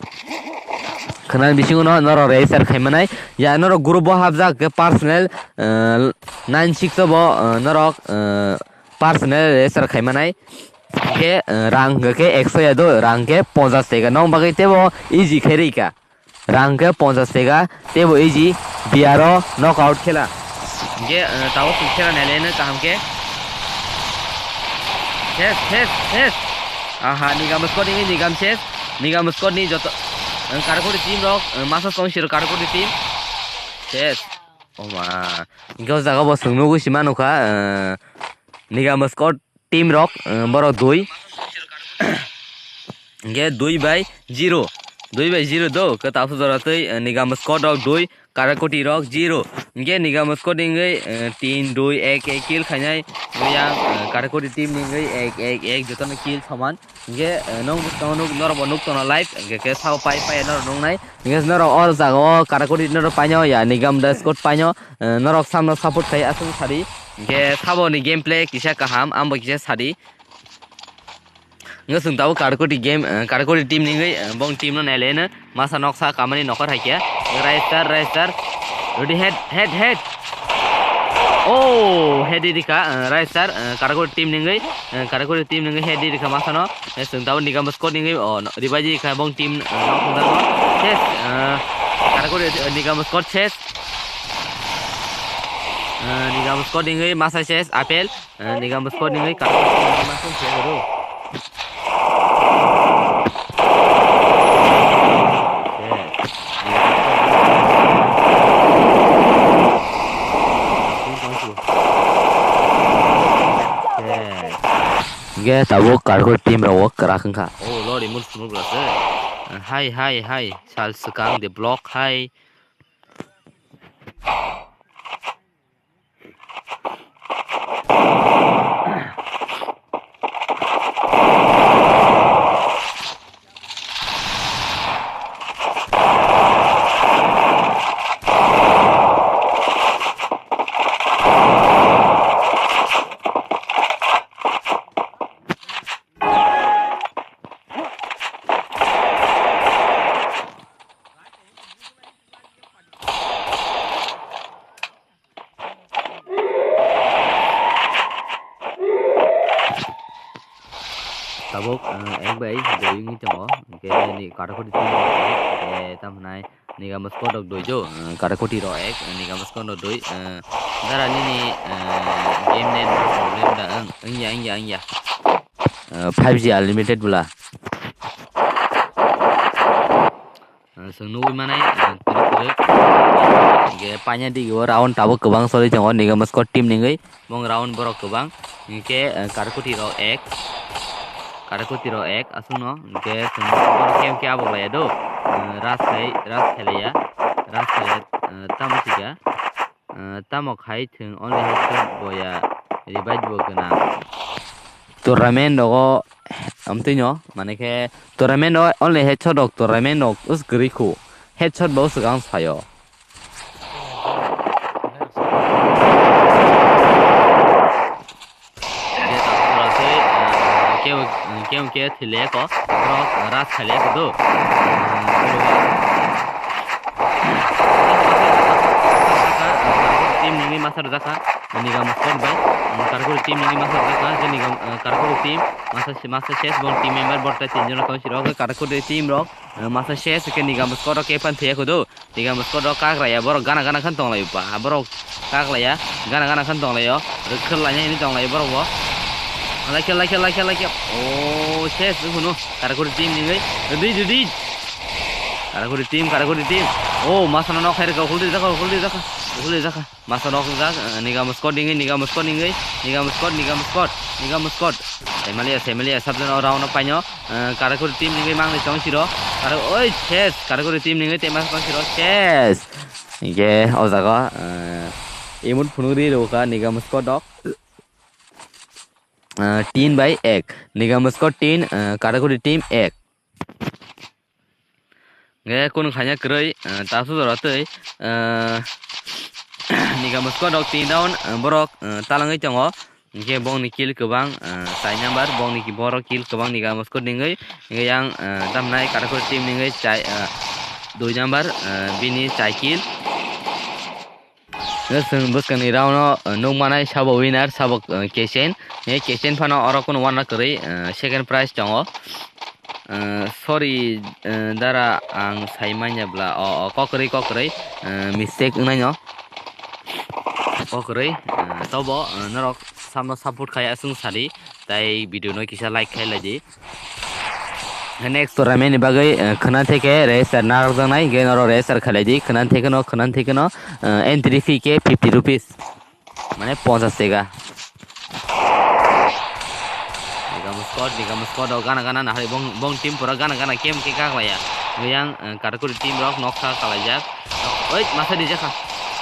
Khwnani bisingono norok register khaimanai. Ya norok group o hapjak ke personal, eh, nine six o bo, eh, norok, eh, personal register khaimanai. Hingke, eh, rang hingke ekso ya do, rang hingke ponchas teka. Nong bagwi tebo easy khairika. Rang hingke ponchas teka, tebo easy, B R o knockout khela. Hingke, eh, tabuk chwng khela naileno kaham khe. Ses, ses, ses. Aha, Nigam squad ni Nigam ses. Nigam squad ni joto, eh, Katakuti team rok, eh, masa tong siro Katakuti team. Ses. Oma. Hingke o jaga bo chwng nugwi si manu kha, eh, Nigam squad team rok, eh, borok dui. Hingke dui bai zero. Dui bai zero do, ke taso jora tei, eh, Nigam squad rok dui, Karakoti rok zero. Hingke Nigam squad ni wngwi, eh, tin, dui, ek, ek kill khainai. Yang, eh, Karakoti team ni wngwi ek, ek, ek jotono kill soman. Hingke, eh, nong nuk tongo nuk, norok bo nuk tongo live. Hingke ke sao pai pai norok nungnai. Hingke norok o jaga o Karakoti norok paino ya, Nigam da squad paino, eh, norok samno support khai aswk sadi. Hingke sabo ni gameplay kisa kaham, ambo kisa sadi. Hingke chwng tabuk Karakoti game, eh, Karakoti team ni wngwi, eh, bong team no naileno. Masa noksa kamani nokhor hai khe. Raistar, Raistar. Ready, head, head, head. Oh, head di ka, eh, Raistar, eh, Karakoti team ni wngwi, eh, Karakoti team ni wngwi head di ka masa no. Eh, chwng tabuk Nigam squad ni wngwi, oh, no, revive di ka bong team, eh, no khungdar no. Ses, eh, Karakoti, eh, Nigam squad ses. Eh, Nigam squad ni wngwi masa ses, Apel. Eh, Nigam squad ni wngwi Karakoti team ni wngwi masa ses, bro. Hingke tabuk Karakoti team rok o kwrak wngkha. Oh, lori mun sumur bwlase. Hai, hai, hai. Sal swkang de block hai. Tabuk, eh, ek bai dui wngwi tongo, hingke ni Karakoti team rok ek, hingke tamo hwnai Nigam squad rok dui jo, eh, Karakoti rok ek, eh, Nigam squad rok dui, eh, dara nini, eh, game net problem da, wng, wngya, wngya, wngya. Eh, five G unlimited bwla. Eh, chwng nugwi manai, eh, twrwk twrwk. Hingke paina digi o round tabuk kwbang choli tongo, Nigam squad team ni wngwi. Bong round borok kwbang. Hingke, eh, Karakoti rok ek. Karakoti rok ek, aswkno. Hingke chwng borok khe, khe abok laiya do. Eh, ras khai, ras khelaiya. Ras khelaiya, eh, tamo sika. Eh, tamo khai thwng only headshot bo ya, revive bo gwnang. Tournament rogo amtwino, mane khe tournament o only headshot rok, tournament rok us kwrwi khu. Headshot bo swkang sayo. Hingke, ah, kebo, kebo khe thwi le ko, borok ras khai le ko do. Team nungni masa rwjak kha, Nigam squad bai. Karkuri team nungni masa rwjak kha, je Nigam, ah, Karkuri team masa, masa ses, bong team member borok tai tin jon rok tong siro, Karkuri team rok, ah, masa ses khe Nigam squad rok khe phan thwi ya kho do. Nigam squad rok kagra ya, borok gana gana khan tong lai ba, borok kagra ya, gana gana khan tong lai yo, rwkhwr laina hini tong lai borok bo. Lai khe, lai khe, lai khe, lai khe. Oh, ses, hunu, Karakuri team ni bai. Ready, ready. Karakuri team, Karakuri team. Oh, masa no nok hai rwkha, hul di jakha, hul di jakha, hul di jakha. Masa nok jak, eh, Nigam squad ni bai, Nigam squad ni bai, Nigam squad, Nigam squad, Nigam squad. Semalia, Semalia, sabjano round no paino. Eh, Karakuri team ni wngwi mangni tong siro. Kara-, oi, ses! Karakuri team ni wngwi team masa tong siro. Ses! Hingke o jaga, eh, emote phunuk ri rwkha Nigam squad rok. Eh, tin bai ek. Nigam squad tin, eh, Karakuri team ek. Hingke kunu khaina kwrwi, eh, tasu jora twi, eh, Nigam squad rok tin round, eh, borok, eh, talangwi tongo. Hingke bongni kill kwbang, ah, chai number, bongni ki-, borok kill kwbang Nigam squad ni wngwi, hingke yang, ah, tamnai Karakuri team ni wngwi chai, ah, dui number, ah, bini chai kill. Hingke chwng bwskangni round o, ah, nukmanai sabo winner, sabo, ah, K C N. Hingke K C N phano oro kunu uanna kwrwi, ah, second prize tongo. Ah, sorry, ah, dara, ang sai manya bla, o, o, kok kwrwi, kok kwrwi, ah, mistake wngnaino. Kok kwrwi, ah, tobo, ah, norok samno support khai aswng sadi, tai video no kisa like khai lai di. Next tournament ni bagwi, ah, khwna theke register narwkjaknai, hingke norok register khai lai di, khwna theke no, khwna theke no, ah, entry fee khe fifty rupees, mane ponchas teka. Nigam squad, Nigam squad o gana gana nahari bong, bong team pura gana gana kem ke kaklaya. Yang, eh, Karakuri team rok noksa kalaijak. Oi, masa dijakha.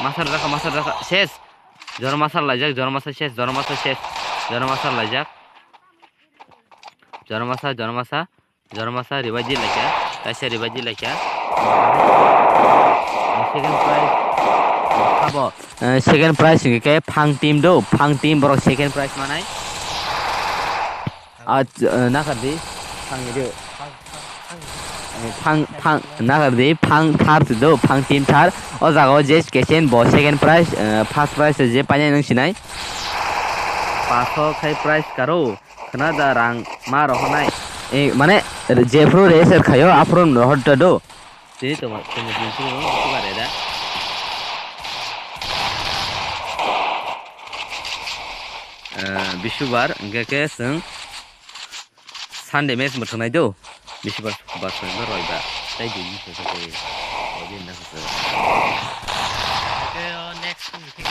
Masa rwjakha, masa rwjakha. Ses. Jora masa laijak, jora masa ses, jora masa ses. Jora masa laijak. Jora masa, jora masa. Jora masa revive di laikha. Kaisa revive di laikha. Second prize. Abo, eh, second prize hingke phang team do. Phang team borok second prize manai. Ah, ch-, eh, nakardi. Phang ni do. Eh, phang, phang, nakardi, phang thar si do, phang team thar. O jaga o J S K S N bo second prize, eh, first prize je painai nang sinai. Paso khai prize karo, khna da rang ma rohonai. Eh, mane, jephru racer khayo, aphru rohor ta do. Tini tongma, tini tini tini tini tini tini da. Eh, Bisubar, hingke ke seng Sunday match bo thwngnai do. Bisibar, Sukubar, Sonibar, Roibar. Tai dui ni sasa koi. Odi na sasa. Ke, o, next week ni thik.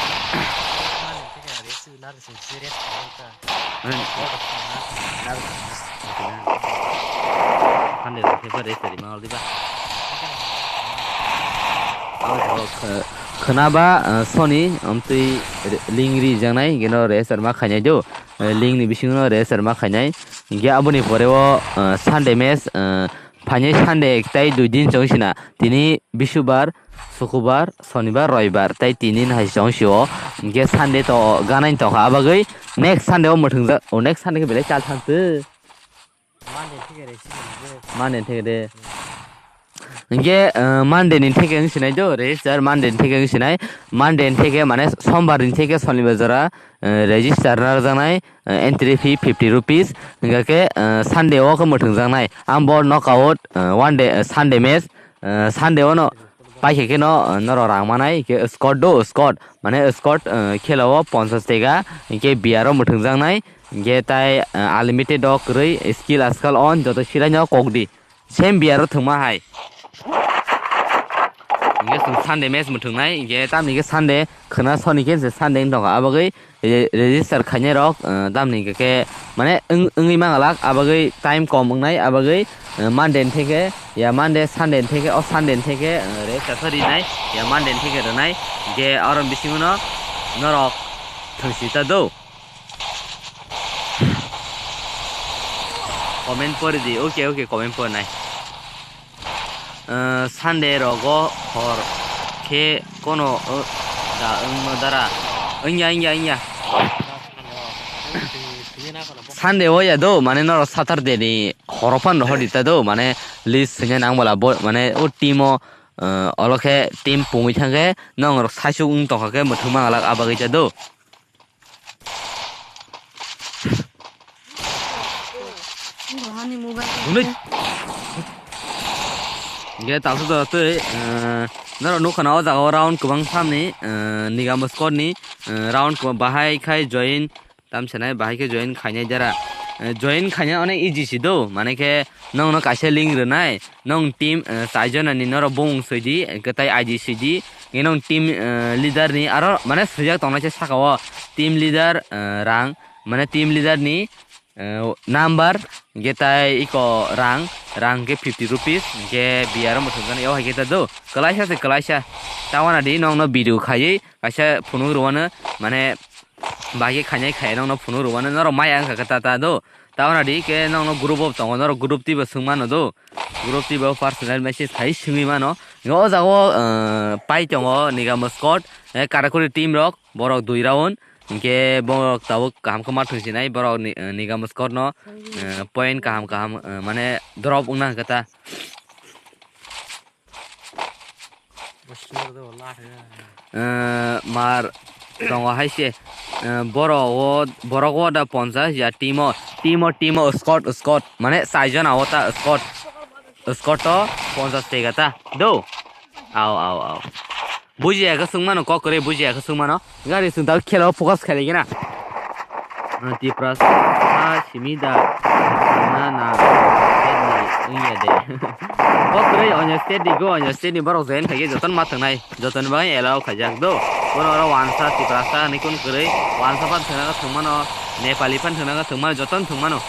Mani thik ari su nar su serious ka. Hmm. Nar. Sunday rok khe ba rest ri ma odi ba. Abo khe, khwnaba, ah, Sony, amtwi re-, lingri jangnai, geno rest ma khainai do. Eh, link ni bisingo no register ma khainai. Hingke aboni pore o, eh, Sunday match, eh, phainai Sunday tai dui din chong sina. Tini Bisubar, Sukubar, Sonibar, Roibar tai tini din hai chong sio. Hingke Sunday to ganai tongkha. Abagwi next Sunday o mwthwngjak. O next Sunday khe belai chal thangtwi. Monday theke re, si re. Monday theke de. Hingke, eh, Monday ni theke wng sinai do, register Monday ni theke wng sinai. Monday ni theke mane Sombar ni theke Sonibar jora, eh, register narwkjaknai, eh, entry fee fifty rupees. Hingke ke, eh, Sunday o khe mwthwngjaknai. Ang bo knockout, eh, one day, eh, Sunday match, eh, Sunday o no paikhe khe no, eh, norok rang manai, hingke squad do, squad. Mane squad, eh, khela o ponchas teka, hingke beer o mwthwngjaknai. Hingke tai, eh, unlimited o kwrwi skill askal on joto sirai no kok di. Same beer o thwngma hai. Hingke chwng Sunday match mwthwngnai, hingke tamni khe Sunday khwna soni khe se Sunday wng tongkha. Abagwi re-, register khainai rok, eh, tamni hingke khe mane wng-, wngwi mangalak, abagwi time kom wngnai, abagwi, eh, Monday ni theke, ya Monday, Sunday ni theke, o Sunday ni theke, eh, register khe rinai, ya Monday ni theke rwnai, hingke oro bisingo no norok thwngsi ta do. Comment pori di, okay, okay, comment pori nai. Eh, Sunday rogo hor khe kono, eh, da wngno dara. Wngya, wngya, wngya. Sunday o ya do, mane norok Saturday ni horo phan rohor di ta do, mane list swngya nang bwla bo, mane o team o, eh, olo khe team pungwi thang khe norok saichuk wng tongkha khe mwthwng mangalak abagwi ta do. Hwnwi. Hingke talsu da twi, eh, norok nukha na o jaga o round kwbang samni, eh, Nigam squad ni, eh, round kwbang bahai khai join tamsanai, bahai khe join khainai dara. Eh, join khainai onek easy si do, mane khe nongno kaisa link rwnai, nong team, eh, chaijon ni norok bumung swi di, hwnkhe tai I D swi di, hwnkhe nong team, eh, leader ni aro mane swijak tongnai se saka o team leader, eh, rang, mane team leader ni, eh, number, hwnkhe tai iko rang, rang khe fifty rupees, hwnkhe beer o mwthang jani, o hai khe ta do, kwlaisa se kwlaisa, ta wana di nongno video khaiwi kaisa phunuk rwano, mane, Bahai khe khainai khai nokno phunuk rwmano norok maya wngkha khe ta ta do. Tabona di khe nokno group o tongo, norok group twi bo swngmano do. Group twi bo personal message khai swngwi mano. O jaga o, eh, pai tongo Nigam squad, eh, Karakuri team rok, borok dui round. Hinkhe borok tabuk kaham khe ma thwngsinai borok ni, eh, Nigam squad no, eh, point kaham kaham, eh, mane drop wngna hwnkhe ta. Eh, mar tongo hai se, eh, borok o, borok o da ponchas ya team o, team o, team o squad, squad, mane chaijon o ta squad, squad o ponchas tega ta do. Au, au, au. Bujiya khe swngmano, kok kwrwi bujiya khe swngmano. Gari chwng tabuk khela o focus khailai gana. Ah, Tiprasa simi da na na state ni wngya de. Kok kwrwi onyo state ni go, onyo state ni borok join khaikhe jotono ma thwngnai, jotoni bagwi allow khaijak do. Bono oro wansa Tiprasa hinwi kunu kwrwi, wansa phan thwngna khe thwngmano, Nepali phan thwngna khe thwngmano, jotono thwngmano.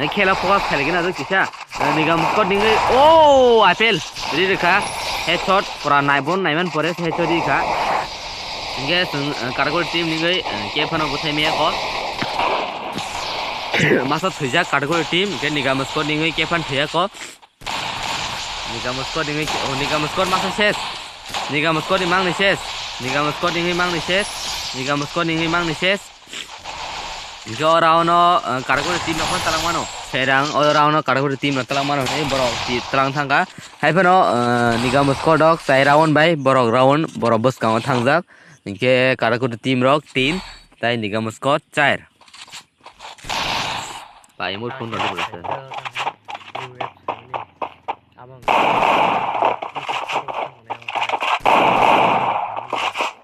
Khela focus khailai gana do kisa. Nigam squad ningwi, oh, apel. Ri rikha. Headshot, pura naibon, naiman pore headshot rikha. Hingke chwng, eh, Karakuri team ningwi, eh, khe phano bwthai maya ko. Masa thwijak Karakuri team, hingke Nigam squad ningwi khe phan thwiya ko. Nigam squad ningwi, oh, Nigam squad masa ses. Nigam squad ni mangni ses. Nigam squad ningwi mangni ses. Nigam squad ningwi mangni ses. Hingke o round o, eh, Karakuri team rok phano talang mano. Serang o round o Karakuri team rok talang mano hinwi borok ti-, talang thangkha. Hai phano, eh, Nigam squad rok chai round bai borok round borok bwskango thangjak. Hingke Karakuri team rok tin tai Nigam squad char. Pai mo phone rok borok se.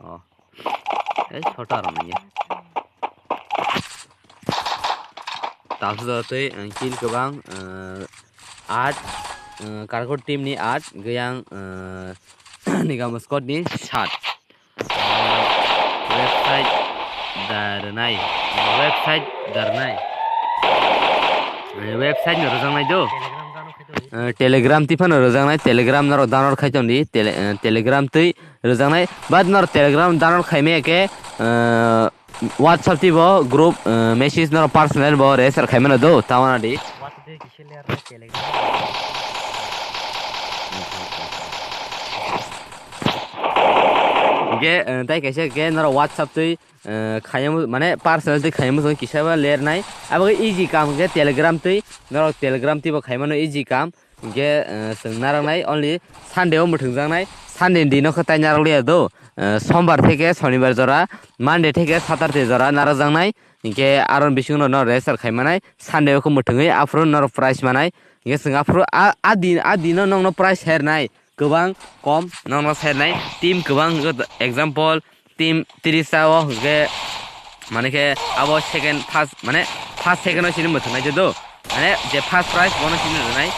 Oh. Eh, sota rok nangya. Tamsok tei, eh, kill kwbang, eh, aat, eh, Karakuri team ni aat, geyang, eh, Nigam squad ni saat. Eh, website da rwnai, website da rwnai. Eh, website no rwjaknai do. Eh, Telegram twi phano rwjaknai, Telegram norok download khai tongdi, Tele-, eh, Telegram twi rwjaknai, but norok Telegram download khai maya khe, eh, WhatsApp twi bo group, eh, message norok personal bo register khai mano do, ta wana di. WhatsApp twi kisa ler na Telegram. Hingke, eh, tai kaisa khe norok WhatsApp twi, eh, khaiyamo, mane personal twi khaiyamo chwng kisa ba ler nai. Abo khe easy kam hingke Telegram twi, norok Telegram twi bo khai mano easy kam. Hingke, eh, chwng narwknai only Sunday o mwthwngjaknai, Sunday ni dino khe tai narwkliya do, eh, Sombar theke Sonibar jora, Monday theke Saturday jora narwkjaknai, hingke aro bisingo no register khai manai, Sunday o khe mwthwngwi aphuru norok prize manai, hingke chwng aphuru a, a din, a dino nokno prize hernai, kwbang kom nokno hernai, team kwbang, example, team tris o hwnkhe, mane khe abo second, first, mane first second o sini mwthang nai do. Mane je first prize bono sini rwnai.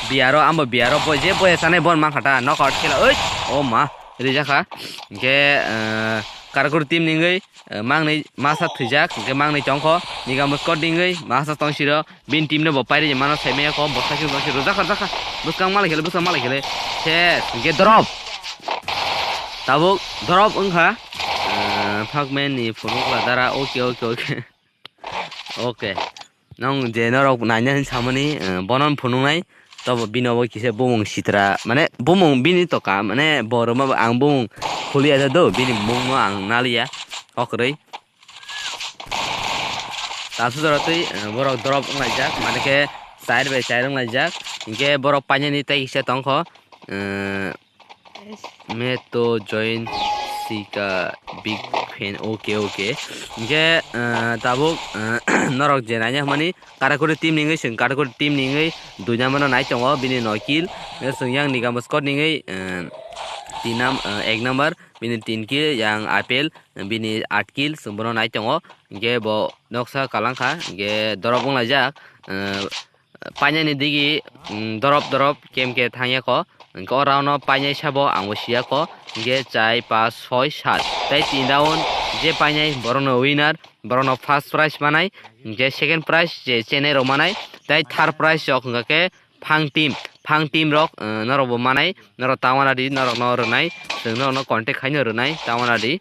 Biyaro, ambo biyaro, bo je boya sanai bon mankha ta, knockout khela, oi, o ma, rijakha. Hwnkhe, eh, Karakur team ningwi, eh, mangnwi masa thwijak, hwnkhe mangnwi tongkho, Nigam squad ningwi masa tongsiro. Bini team no bo pairi mano sai maya ko, bo sakhe, bo sakhe, rwjak kha, rwjak kha. Bwskang malai khele, bwskang malai khele. Ses, hwnkhe drop. Tabuk drop wngkha. Ah, Phagmen ni phunuk la dara. Okay, okay, okay. Okay. Nong je norok naina hin samani, eh, bonon phunuknai. Tobo bini obo kisa bumung sitra, mane bumung bini to ka, mane bo rwma bo ang bumung khuliya do, bini bumung no ang naliya. Okrwi. Tamsuk jora twi, eh, borok drop wnglaijak, mane khe chair bai chair wnglaijak. Hinkhe borok painani tei kisa tongkho, eh, Meto join sika big fan, okay, okay. Hinkhe, eh, tabuk, eh, norok je naina hwnmani Karakuri team ni wngwi chwng Karakuri team ni wngwi dui number no nai tongo, bini noi kill. Chwng yang Nigam squad ni wngwi, eh, tin num-, eh, ek number, bini tin kill, yang Apple, bini aat kill, chwng bono nai tongo. Hinkhe bo noksa kalang kha, hinkhe drop wnglaijak, eh, painani digi, mm, drop drop kemke thangya ko. Hinkhe o round no painai sabo ang bo siya ko. Hinkhe chai, pas, soi, sat. Tei tin round je painai borok no winner, borok no first prize manai. Hinkhe second prize je chenai rok manai. Tei third prize rok hwnkha khe phang team, phang team rok, eh, norok bo manai, norok ta wana di, norok no rwnai, chwng norok no contact khai no rwnai, ta wana di.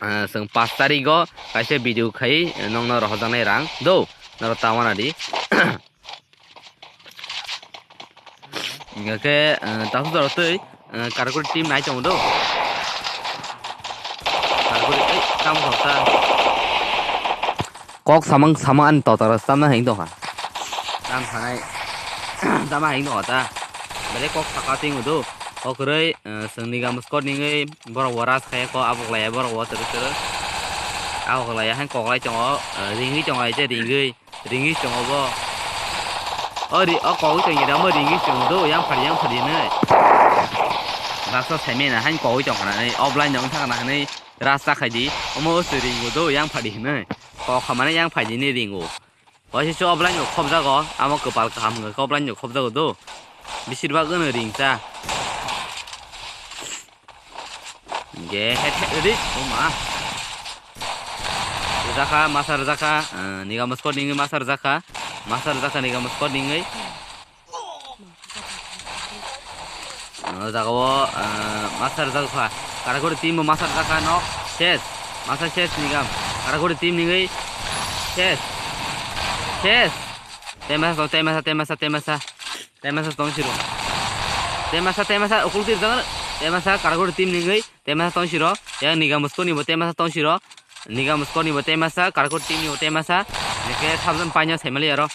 Ah, chwng pas tarik o kaisa video khai, eh, nokno rohorjaknai rang do, norok ta wana di. Hingkhe, eh, tasu jora twi, eh, Karakuri team nai tongo do. Karakuri, ei, tamo kok ta. Kok samang samang ani totaro samna heng tongkha. Tam sanai, tama heng tongkha ta. Bele kok saka tingo do. Kok kwrwi, eh, chwngni gam squad ningwi borok bo rush khaiya ko, abok laiya borok bo tero tero. Abok laiya hai kok lai tongo, eh, ringwi tongo hai je ringwi, ringwi tongo bo. O ri-, o kogwi tongya da, omo ringwi tongo do, yang phari, yang phari hinwi. Baksa saimena hai kogwi tongkha nai, offline no wngkha na hinwi rush ta khaidi, omo se ringo do, yang phari hinwi. Kok khamani yang phaidi hinwi ringo. Waisa se offline rok khobjago, amo kwpal kaham wngkha khe offline rok khobjago do. Besir bak wngkha ringsa. Ge het het ri, oma. Rwjakha, masa rwjakha, eh, Nigam squad ningwi masa rwjakha. Masa rwjakha Nigam squad ningwi. O jaga o, ah, masa rwjak kha. Karakuri team bo masa rwjak kha nok. Ses. Masa ses ni gam. Karakuri team ni gwi. Ses. Ses. Temasa tong, temasa, temasa, temasa. Temasa tong siro. Temasa, temasa, ukul tir jang. Temasa, Karakuri team ni gwi. Temasa tong siro. Yang Niga Musko ni bo temasa tong siro. Niga Musko ni bo temasa, Karakuri team ni bo temasa. Nike sabjan paina saimali aro.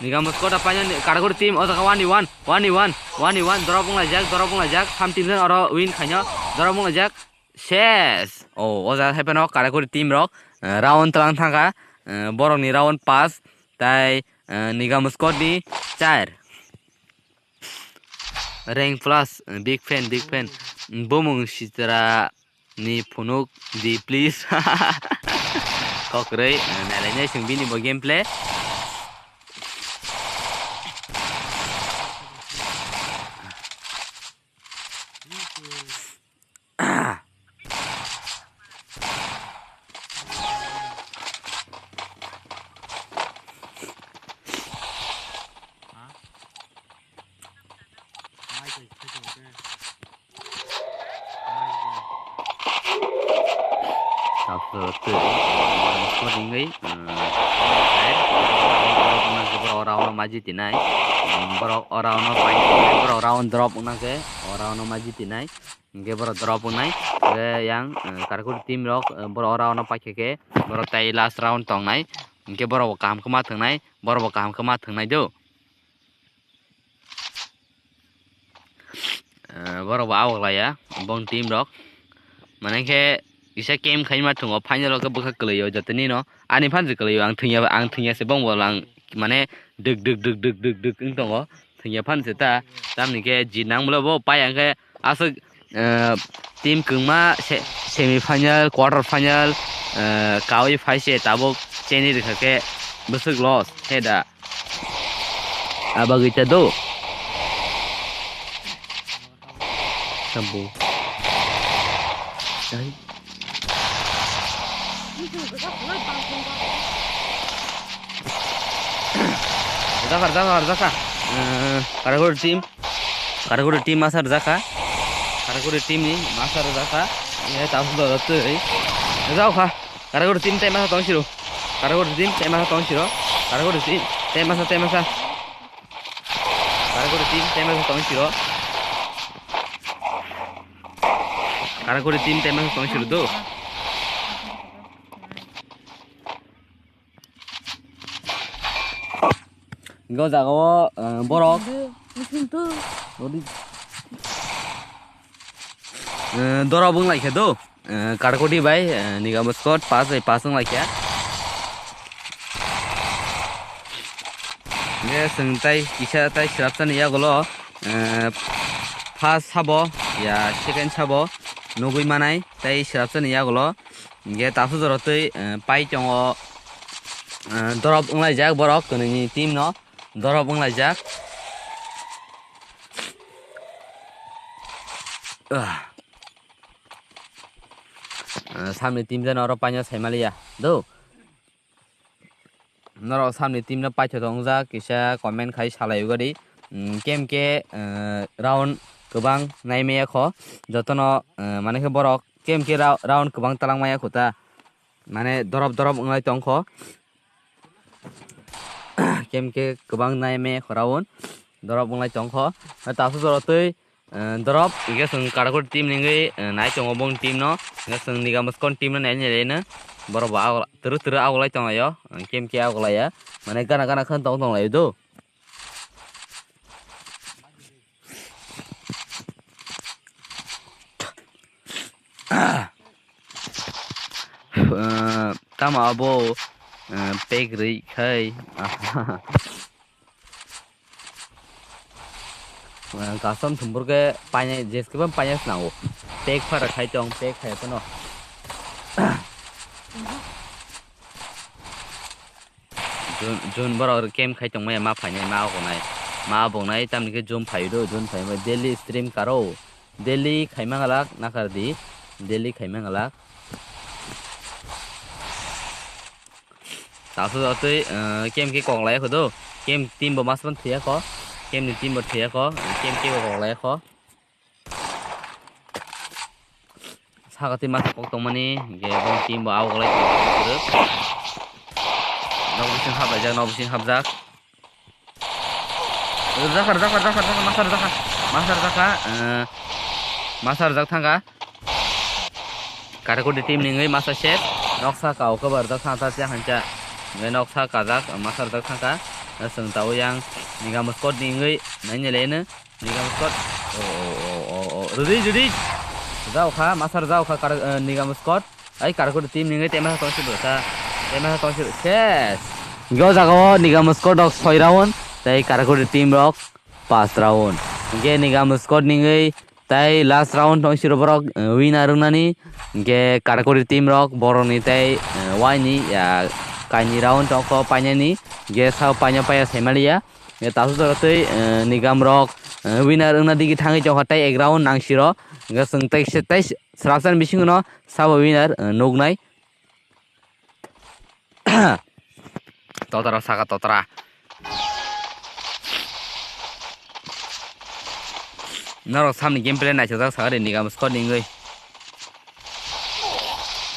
Niga Musko da paina ni, Karakuri team o jaga one v one, one v one, one v one, drop wng laijak, drop wng laijak. Sam team jan oro win khaino, drop wng laijak. Ses. O, o jaga hai phano Karakuri team rok, eh, round tlang thangkha, eh, borok ni round pass, tai, eh, Niga Musko ni char. Rank plus, eh, big fan, big fan. Bumung sitra ni phunuk di, please. Kokroi, eh, nalainai chwng bini bo gameplay. Tabuk twi, tabuk ringwi, borok ora ono maji tinai, borok ora ono pai, borok round drop wngna khe ora ono maji tinai, hingke borok drop wngnai, hingke yang, eh, Karakuri team rok, eh, borok ora ono paikha khe, borok tai last round tongnai, hingke borok bo kaham khe ma thwngnai, borok bo kaham khe ma thwngnai do. Eh, borok bo awk laiya, bong team rok. Mane khe kisa camp khaima thwngo, final o khe bwkha kwlwi o joto nino. Ani phan se kwlwi o, ang thwngya, ang thwngya se bong bol ang mane dwk dwk dwk dwk dwk dwk wng tongo. Thwngya phan se ta, tamni khe ji nang bwle bo pai ang khe aswk, eh, team kwngma se, semi final, quarter final, eh, kaui phai se tabuk cheni rwkha khe bwswk loss he da. Abagwi ta do. Sambu. Ai. Rwjakha, rwjakha, rwjakha. Eh, Karakuri team. Karakuri team masa rwjakha. Karakuri team ni masa rwjakha. Ye, tabuk do twi. Rwjakha. Karakuri team tei masa tong siro. Karakuri team tei masa tong siro. Karakuri team tei masa, tei masa. Karakuri team tei masa tong siro. Karakuri team tei masa tong siro do. Go jaga o, eh, borok. Eh, dora bung lai khe do. Eh, Karakuri bai, eh, Niga Musko pass bai pass wng lai khe. Nge swng tai kisa tai swrapsa ni yagulo, eh, first sabo ya second sabo nugui manai tai swrapsa ni yagulo. Nge tasu joro twi, eh, pai tongo, eh, drop wng lai jak borok kwnwi ni team no drop wng lai jak. Ah. Ah, samni team jani oro paina saimaliya do. Norok samni team no paithoto wngjak kisa comment khai salai ugadi. Mm, kem ke, eh, round kwbang naimaya kho jotono, eh, mane khe borok kem ke ra-, round kwbang talang maya kho ta. Mane dorop dorop wnglai tongkho. Kem ke kwbang nai me khorao dorop wnglai tongkho. Taso joro twi, eh, dorop hingke chwng Karakuri team ni wngwi, eh, nai tongo bong team no. Hingke chwng Niga Muskon team no nai nai reno. Borok bo agula, twrwk twrwk agulai tonglaio. Kem ke agulaiya. Mane gana gana khan tong tonglaio do. Eh, tamo abo, eh, pek rwi khai. Eh, custom thumbur ke paine, jeske ban paine snao. Pek phara khai tong, pek khai kono. Jun, Jun borok kem khai tongmaya ma phainai, ma ogonai, ma ogonai, tamni khe Jun phaido, Jun phaima daily stream karo, daily khaima ngalak nakar di, daily khaima ngalak. Taso jotoi, eh, kem khe kok lai kho do, kem team bo mas ban thuya kho. Camp ni team bo thwiya kho, camp kebo kok laiya kho. Saka twi masa kok tongmani, hingke bong team bo awok lai tongma kwrwk. Nok bising hap laijak, nok bising hapjak. Rwjak kha, rwjak kha, rwjak kha, rwjak kha, masa rwjak kha. Masa rwjak kha, eh, masa rwjak thangkha. Karakurdi team ni wngwi masa set. Noksa kau khe bo rwjak thangkha, cha hancha. Hingke noksa kajak, masa rwjak thangkha. Chwng tabuk yang Nigam squad ni wngwi nainai laino. Nigam squad. O, o, o, o, o. Rwdi, rwdi. Rwjak kha, masa rwjak kha, kar-, eh, Nigam squad. Ai, Karakurdi team ni wngwi tema tong si bwsa. Tema tong si ses. Hingke o jaga o Nigam squad rok soi round, tei Karakurdi team rok pas round. Hingke Nigam squad ni wngwi tai last round tong si borok, eh, winner wngnani. Hingke Karakurdi team rok borok ni tai, eh, waini, ya, kaini round tong kho painani. Hingke sao paino paiya sai maliya. Hingke tasu jora tei, eh, Nigam rok, eh, winner wngna digi thangwi tongkha tai ek round nang siro. Hingke chwng tai, tai srapsa ni bisingo no sabo winner, eh, nuknai. Totra saka totra. Norok samni gameplay naisajak sakha de Nigam squad ni wngwi.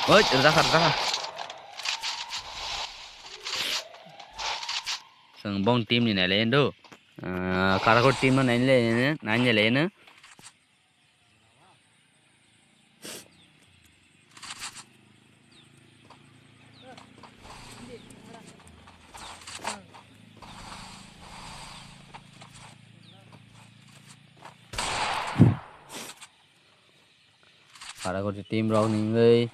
Oi, rwjakha, rwjakha. Chwng bong team ni nailai do. Ah, Karakur team no nailai, nailai no. Karakurdi team rok ni wngwi,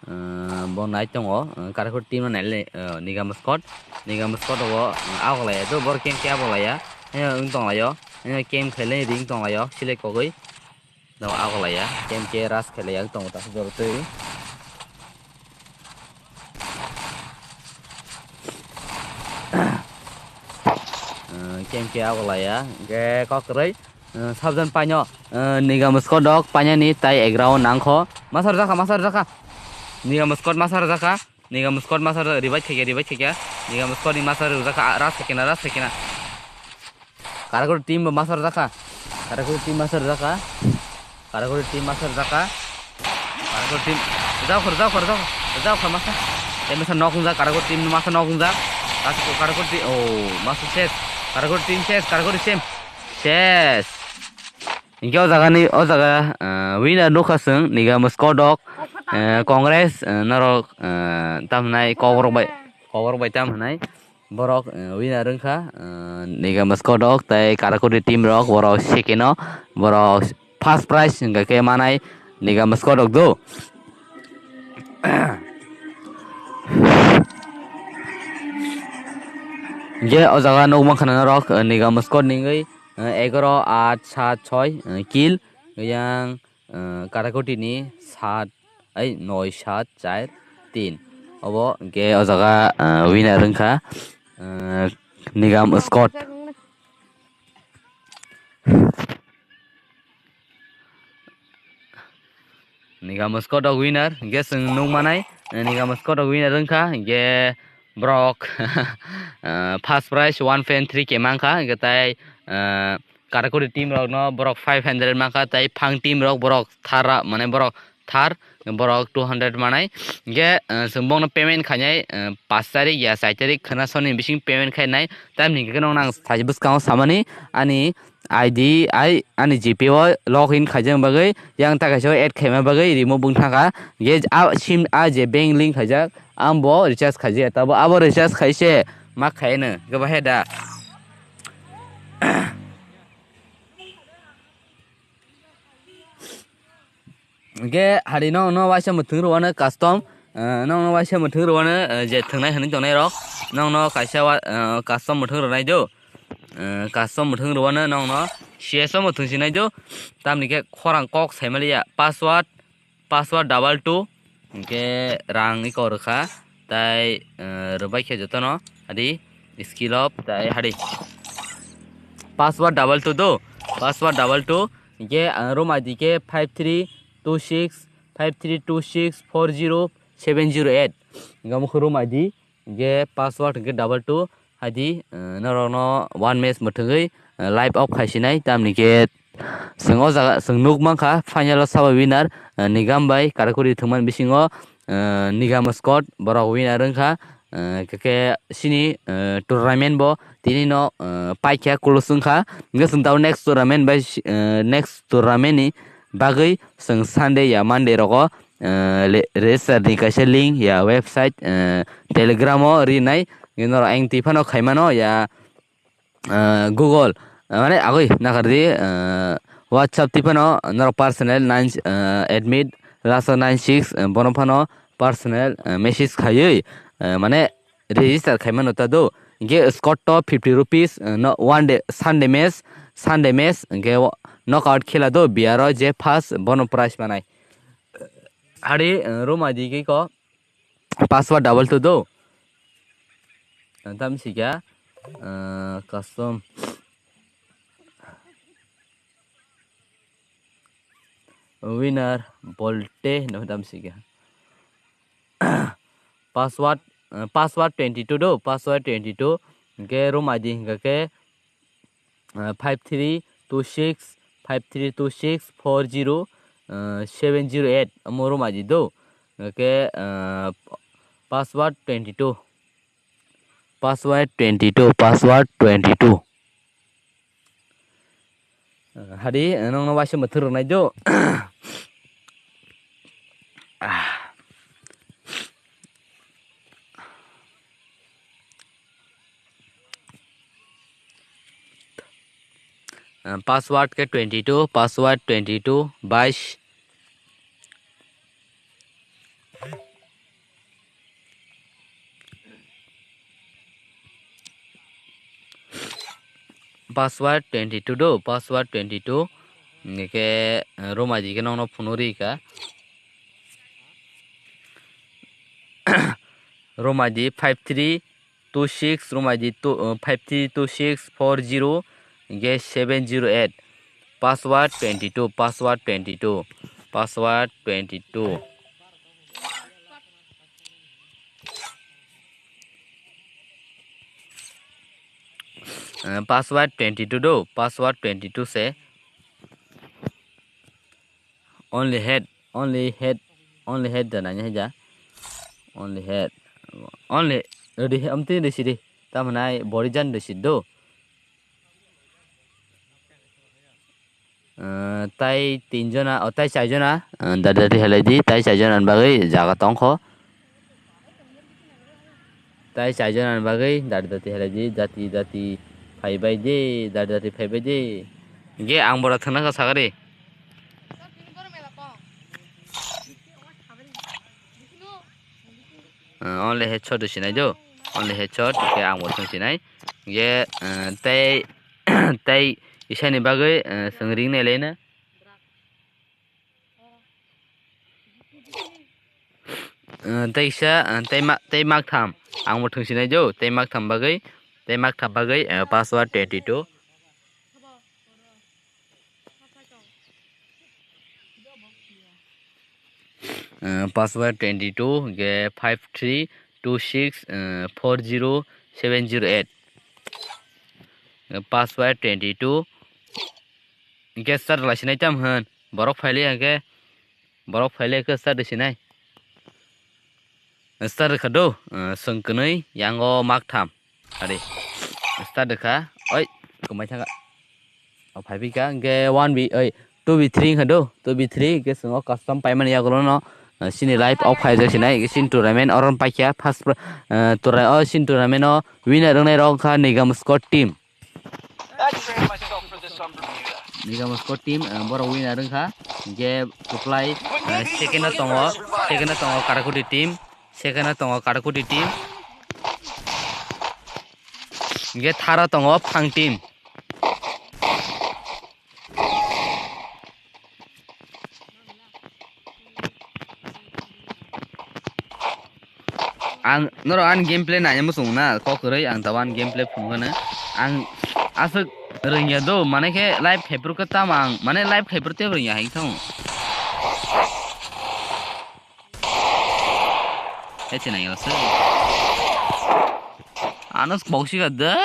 ah, bo nai tongo. Ah, Karakurdi team no nailai, ah, Nigam squad. Nigam squad rogo, ah, agoklaiya do, bor camp khe aboklaiya. Hino wng tonglaio. Hino camp khailai ring tonglaio, select kogwi. No agoklaiya. Camp khe rush khailaiya wng tongo ta joro twi. Ah, camp khe agoklaiya. Hingke kok kwrwi. Eh, sabjan paino, eh, Nigam squad rok painani tai ek round nangkho. Masa rwjakha, masa rwjakha. Nigam squad masa rwjakha. Nigam squad masa rw-, revive khaikha, revive khaikha. Nigam squad ni masa rwjakha, ah, rush khaikha na, rush khaikha na. Karakurdi team bo masa rwjakha. Karakurdi team masa rwjakha. Karakurdi team masa rwjakha. Karakurdi team. Rwjakha, rwjakha, rwjakha. Rwjakha masa. Tei masa nok wngjak, Karakurdi team masa nok wngjak. Karakurdi, oh, masa ses. Karakurdi team ses, Karakurdi team. Ses. Hingke o jaga ni, o jaga, ah, winner nukha chwng, Nigam squad rok, eh, Congress, eh, norok, eh, tam hwnai, kokrok bai, kokrok bai tam hwnai. Borok, eh, winner wngkha, eh, Nigam squad rok tei Karakurdi team rok, borok second o, borok first prize hingka khe manai Nigam squad rok do. Je o jaga nukmankha norok, eh, Nigam squad ni wngwi, eh, egaroh, aat, saat, soi, eh, kill. Yang, eh, Karakurdi ni saat, ai, noi, saat, char, tin. Obo hingke o jaga, eh, winner wngkha, eh, Nigam squad. Nigam squad rok winner, hingke chwng nukmanai, eh, Nigam squad rok winner wngkha, hingke borok, eh, first prize one point three K mankha, hingke tai, eh, Karakurdi team rok no borok five hundred mankha, tai Phang team rok borok thar, mane borok thar, borok two hundred manai. Hingke, eh, chwng bongno payment khainai, eh, pash tarik ya char tarik khwna soni bising payment khainai. Tamni hingke nong nang sai bwskango samani ani I D ai ani G P o login khaijak bagwi yang ta kaisa add khaima bagwi rimo bwng thangkha. Hingke a sim a je bank link khaijak, ang bo recharge khaijak, tabo abo recharge khaise ma khaino, hingke bo he da. Hingke hari nong no waisa mwthwng rwano custom, eh, nong no waisa mwthwng rwano, eh, je thwngnai hwnwi tongnai rok, nong no kaisa wa-, eh, custom mwthwng rwnai do, eh, custom mwthwng rwano nong no C S o mwthwng sinai do, tamni khe khorang kok saimaliya password, password double two, hingke rang iko rwkha, tai, eh, rwbai khe jotono, hadi, skill up, tai hadi. Password double two do, password double two, hingke, eh, room I D khe five three two six, five three two six four zero seven zero eight. Hingke omo khe room I D, hingke password hingke double two, hadi, eh, norokno one match mwthwngwi, live off khai sinai, tamni khe chwng o jaga chwng nuk mankha final o sabo winner, eh, Nigam bai Karakuri thwngmani bisingo, eh, Nigam Scott borok winner wngkha, eh, khe, khe sini, eh, tournament bo tini no, eh, paikha close wngkha, hwnkhe chwng tabuk next tournament bai, eh, next tournament ni bagwi chwng Sunday ya Monday rogo, eh, le-, register ni kaisa link ya website, eh, Telegram o rinai, norok ayang twi phano khaimano ya, ah, Google, ah, mane agoi nakardi, ah, WhatsApp twi phano norok personal nine, ah, admin rasa nine six, ah, bono phano personal, ah, message khaiwi, ah, mane register khaimano ta do. Hingke Scott to fifty rupees, ah, no one day, Sunday match, Sunday match, hingke wo-, knockout khela do, biyaro je first bono prize manai. Hari, ah, Roma di ke ko. Password double two do. Tam sika, ah, custom winner bolte no tam sika. Password, ah, password twenty two do, password twenty two. Hingke room I D hingke ke, ah, five three two six, five three two six four zero, ah, seven zero eight, omo room I D do. Hingke, ah, password twenty two. Password twenty two, password twenty two. Ah, hadi, nongno waisa mwthwk rwnai do. Ah. Ah, password ke twenty two, password twenty two, bais. Password twenty two do, password twenty two. Hingke, eh, room I D ke nongno phunuk rika. Room I D five three two six, room I D two, uh, five three two six four zero, hingke seven zero eight. Password twenty two, password twenty two, password twenty two. Uh, password twenty two do, password twenty two se. Only head, only head, only head da nanya haja. Only head. Only, ready, amti ready sidi. Tamani body jan ready sidi do. Eh, tai tin jona, oh, tai char jona, eh, dadi dadi helai di, tai char jona ni bagwi jaga tongkho. Tai char jona ni bagwi dadi dadi helai di, jati jati phai bai di, dadi dadi phai bai di. Ge ang bora thangna ka sagari. Eh, only headshot sinai do, only headshot, ke ang bo thang sinai. Ge, eh, tai, tai isani bagwi, eh, swng ring nai laina. Eh, tei kisa, eh, tei ma-, tei maktham. Ang bo thwngsinai do, tei maktham bagwi, tei maktham bagwi, eh, password twenty two. Eh, password twenty two, ge five three two six, eh, four zero seven zero eight. Eh, password twenty two. Hingke start khlai sinai tam hwn. Borok phaile hingke, borok phaile khe start sinai. Start kha do, eh, swng kwnwi, yango maktham. Ari. Start kha. Oi, kwmai thangka. O phai phi kha, hingke one B, oi, two B three kha do. Two B three, hingke swng o custom paimani yagulo no, eh, sini live off khai jak sinai, hingke sini tournament oron paikha. First, eh, tournament, o sini tournament o winner wngnai rok kha Nigam Scott team. Nigam Scott team, eh, borok winner wngkha. Hingke kwplai, eh, second o tongo, second o tongo Karakuti team, second o tongo Karakuti team. Hingke third o tongo Phang team. Ang norok ani gameplay naina muchung na kok kwrwi, ang tabuk ani gameplay phunukgano. Ang aswk rwngya do, mane khe live khaipru khe tamo ang, mane live khaipru tei rwngya hai thang. He se nai aswk. Ano boxi ka da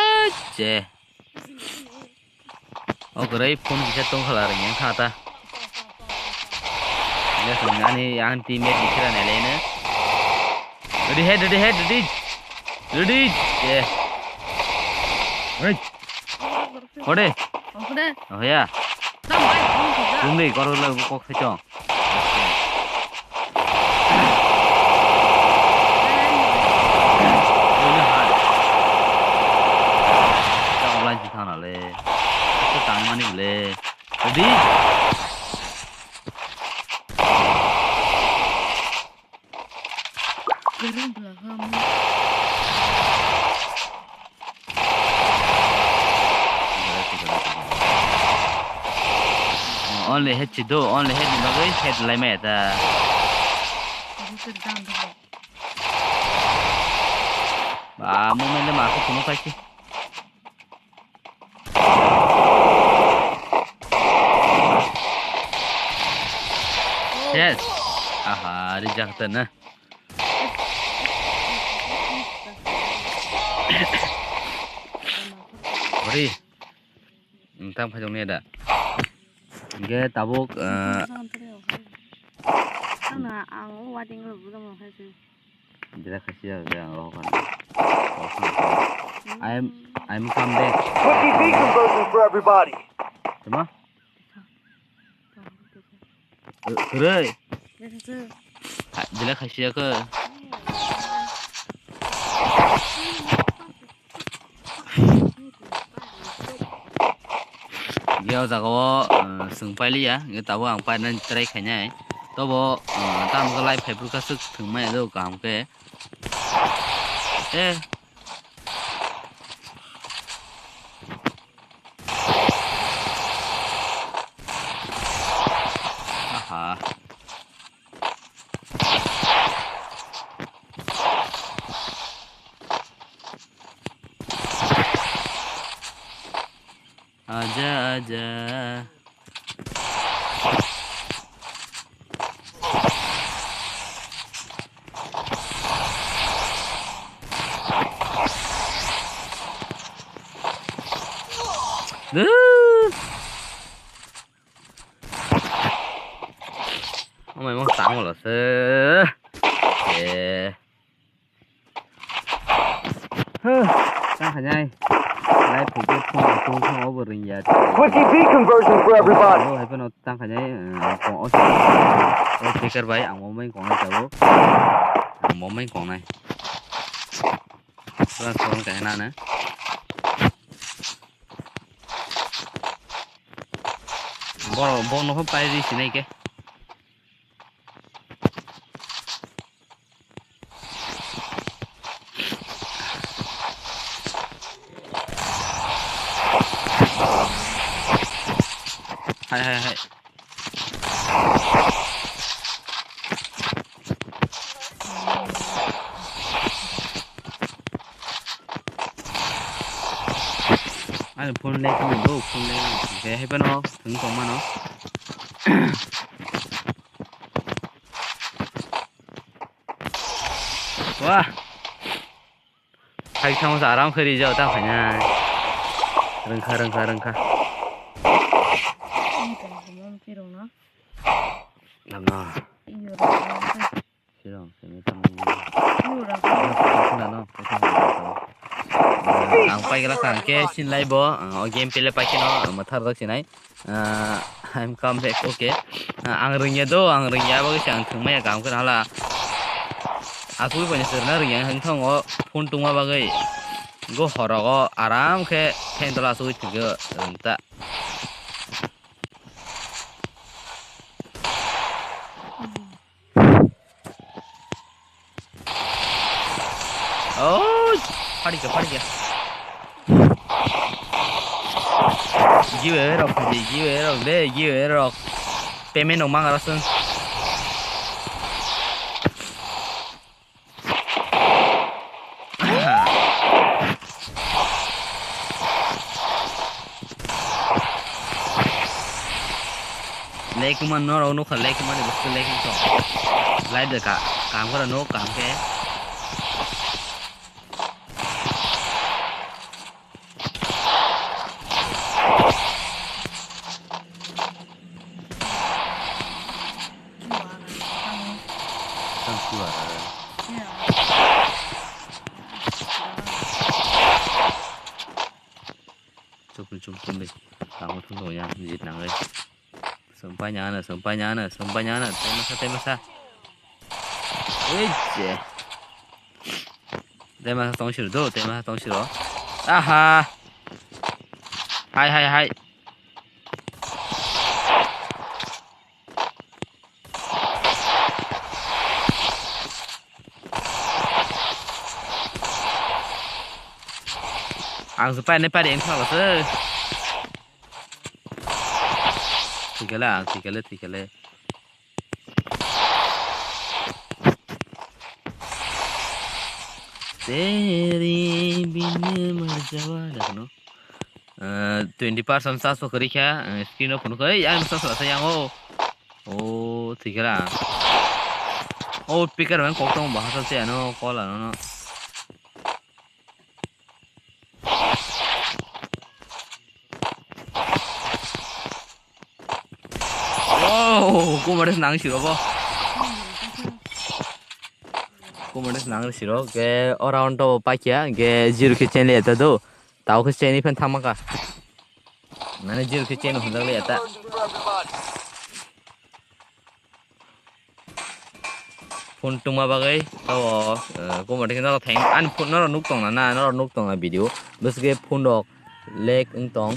che. O kwrwi phone kisa tong khala rwngya wngkha ta. Ani ani teammate ni khera nailai no. Ready head, ready head, ready. Ready. Yeah. Hey. Hode. Hode. Oh ya. Tam bai phone kisa. Tungdi korok le kok sai tong. Offline si thana le. Tang mani le. Ready? Only head si do, only head ni bagwi head lai maya ta. Ba, movement ma ko kuno paisi. Yes. Aha, rijak ta na. Ori. Tang phai jong ne da. Ge tabuk, eh, Ang na, ang o wading lo budo mo khai se. Jera khaisi ya, ya, ang rohok kha. I'm, I'm come back. Twenty V conversion for everybody. Tama? Eh, kwrwi. Jera khaisi ya khe. Ge o jaga o, eh, chwng pailiya, ge tabuk ang painani try khainai. Tobo, eh, tamo khe live phaiphru kha swk thwng maya do kaham khe. Eh. Aha. Aja, aja. Duh. Amai mo tang wala se. Eh. Huh, tang khainai. Lai phai khe phone tong thang obo ring ya. Twenty V conversion for everybody. Oh, hai phano tang khainai, eh, kong o. Oh, speaker bai ang mo mai kong nai tabuk. Ang mo mai kong nai. Pura phone kaina na. Boro, bono pho pai ri sinai khe. Hai, hai, hai. Ani phone lag wngwi bo, phone lag wngwi. Khe hai phano thwng tongmano. Wah. Hai thangma sa aram khe rijao ta phaina. Rwngkha, rwngkha, rwngkha. Lamno. Sirong, simi tamo. Khna no, khna no. Ang paigla kha, ang khe sinlai bo, ang o game pele paikhe no, ang mathar dak sinai. Ah, I'm come back, okay. Ah, ang rwngya do, ang rwngya bagwi se ang thwngmaya kaham khe hala. Asugwi paina sirna rwngya, hwn thongo phone tungma bagwi. Go horogo aram khe phen tola asugwi thwngyo rwngta. Oh, pharikha, pharikha. Giveaway rok, giveaway rok de, giveaway rok. Payment rok mang aro sung. Lekuma norok nukha, lekuma ni bwswk lekung tong. Light de ka, kaham kheno nuk, kaham khe. Tang tu ara. Chukun chukun de. Tamo thung thung ya, jit nang le. Sumpai nyana, sumpai nyana, sumpai nyana. Tema sa, tema sa. Ui, je. Tema sa tong siro do, tema sa tong siro. Aha. Hai, hai, hai. Ang se paine pari ang thalo se. Thikale, ang thikale, thikale. Teri bin mar jawa, dakno. Eh, twenty percent charge ko kori kha, eh, screen o phone ko, ei, ang sa sa yang o. O, thikhala. O, picker man kok tong bahasa se ano, call ano, no. Wow, kumare nang siro bo. Kumare nang siro, ke around to pakia, ke zero ke chain le ta do. Tao ke chain ipan thamaka. Nani zero ke chain hundak le ta. Phone tungma bagwi tao, eh, kumare ke norok thang, ani phone norok nuk tong na, na, norok nuk tong na video. Bwswk phone rok lag wng tong.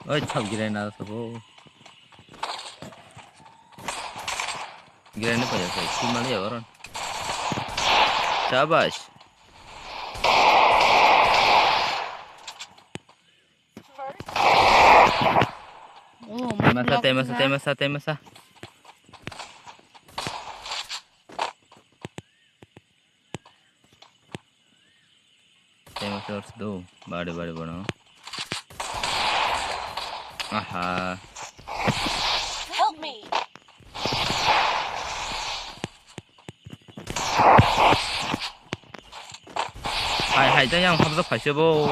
Oi, chap girai na sabo. Girai na paya sai, si mali ya baron. Shabash. Oh, Tema sa, block tema sa, na. Tema sa, tema sa. Tema sa, ors do. Bari, bari, bono. Aha. Help me. Hai, hai, ta yang habsa phaise bo.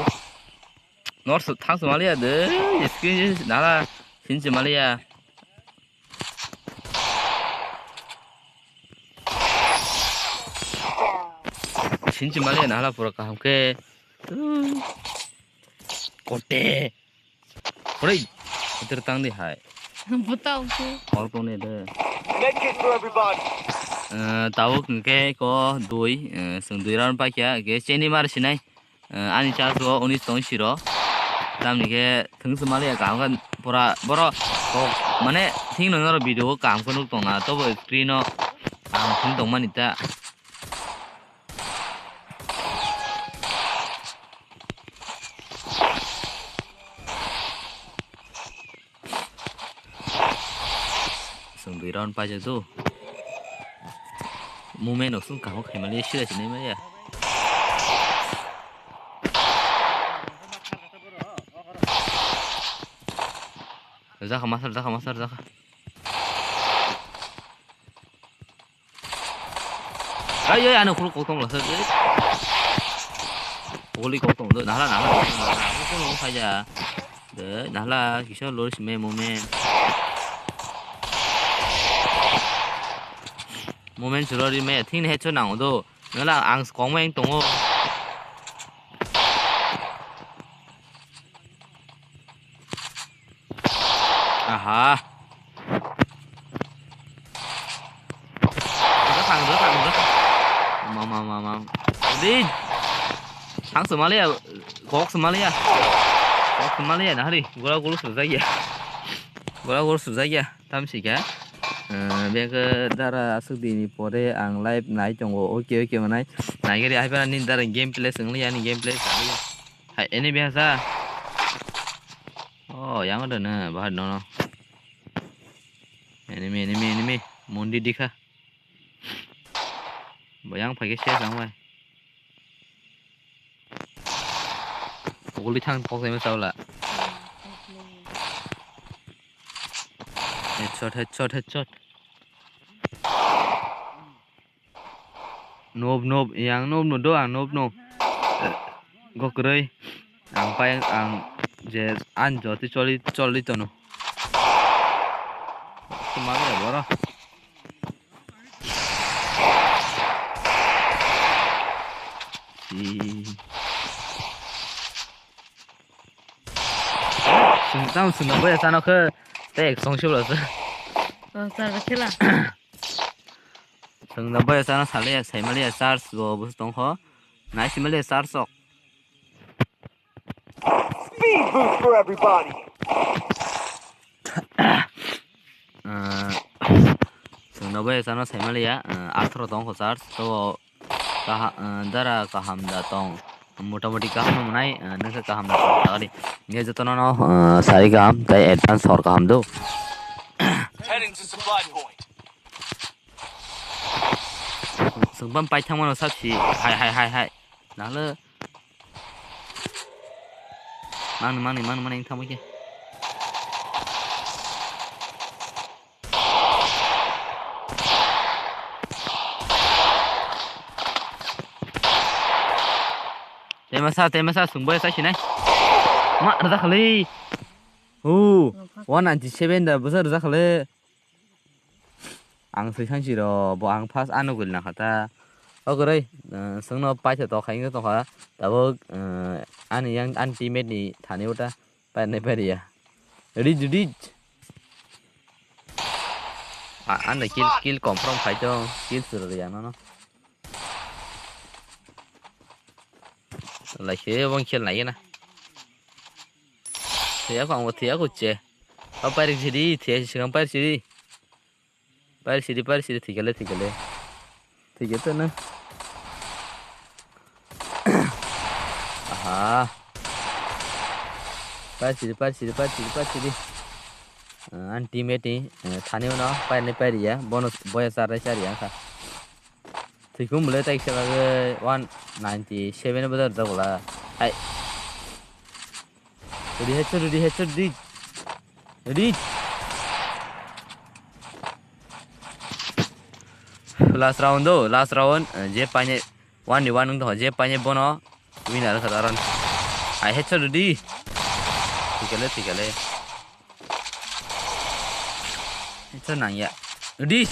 Nor su thang su maliya de, screen nala, sin si maliya. Sin si maliya nala pura kaham ke. Kote. Hore, iter tang di hai. Butau ke. Hor tong ne de. Make it to everybody. Eh, tabuk ke ko dui, eh, sung dui round paikya, ke cheni mar sinai. Eh, ani charge o unis tong siro. Tamni khe thwng swmaliya kaham khe pura borok kok mane thik no norok video o kaham khe nuk tong na tobo screen o kaham thwng tong mani ta. Chwng dui round paijak do. Movement rok chwng kaham khaimani sira sinai maya. Rwjakha master, rwjakha master, rwjakha. Ai, ai, ano khuluk koktong lasa. Pokoli koktong do, nahla, nahla, nahla, nahla, kono khaja. De, nahla, kisa lor sime moment. Moment suro ri me, thing hecho nang do. Nahla, ang kong meng tongo. Aha. Udah kang, udah kang, udah kang. Mam, mam, mam, mam. Din. Thang Somalia, kok Somalia. Kok Somalia, nah hari. Gula gulu sujak ya. Gula gulu sujak ya. Tam sih ya. Eh, biar ke dara asuk di ini pore ang live nai tongo. Oke, oke, manai. Nai gari ai pa ni dara gameplay sengli ya ni gameplay. Hai, ini biasa. Oh, yang ada na, bahar no, no. Enemy, enemy, enemy. Mundi dikha. Bayang pakai saya sang, wai. Pukuli thang, pok saya, saula. Headshot, headshot, headshot. Noob, noob, yang noob no do, ang noob no. Go kwrwi. Ang pai, ang je an joti choli, choli tono. Tuma bera boro. Si. Sung tang sung na boya sano khe te ek song sibla se. Oh, sar ba khela. Sung na boya sano sale ek sai mali ya charge bo bus tong kho. Nai si mali ya charge sok. Speed boost for everybody. Ah, sung na boya sano sai mali ya, ah, atharo tong kho charge to. Kaha-, ah, dara kaham da tong. Motamoti kaham no mwnai, ah, nokha kaham da tong. Tari, nge jotono no, ah, sari kaham, tai advance hor kaham do. Heading to supply point. Sungpam pai thangmano sapsi, hai, hai, hai, hai. Nalo. Mangni, mangni, mangni, mangni, thangma khe. Temasa, temasa, sungbai sa sinai. Ma, rwjak khali. Hu, one ninety seven da, bwsa rwjak khali. Ang sui sangsi ro, bo ang first ano gul na khata. O kwrwi, eh, sungno paisa to khaing tongkha. Tabuk, eh, ani yang, ani teammate ni thani uta. Painai pairia. Reach, reach. A, ano kill, kill confirm khai to. Kill suru ya no, no. Lai se wng khel nai na. Thiya ko ang bo thiya ko che. O pairi sidi, thiya si sigang pairi sidi. Pairi sidi, pairi sidi, thikale, thikale. Thikale to na. Aha. Pairi sidi, pairi sidi, pairi sidi, pairi sidi. Ah, an teammate ni, eh, thani uno pairi ni pairi ya. Bonus boya char rai char ya kha. Thwikum bwlai tai kisa bagwi one ninety seven bo jar jagula. Hai. Ready, headshot, ready, headshot, ready. Ready. Last round do, last round, eh, je paine one ni one wng tong, je paine bono winner wngkha aron. Hai, headshot ready. Thikale, thikale. Headshot nangya. Ready.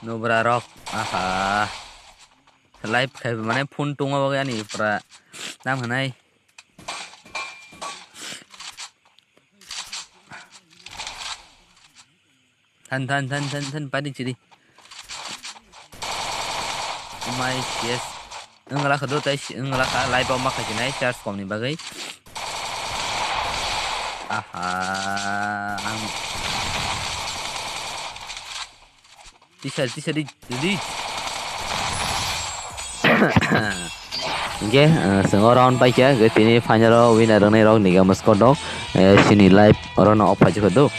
Nubra rok. Aha. Live khai mane phone tongma bagwi ani pura tam hwnai. Than, than, than, than, than, pari chiri. Umai, yes. Wngla kha do tai si, wngla kha live o ma kha chinai charge kom ni bagwi. Aha, ang. Tisa, tisa di, di. Hingke, eh, chwng o round paikha, hingke tini final o winner wngnai rok ni gama score dok, eh, sini live oro no off paijak do.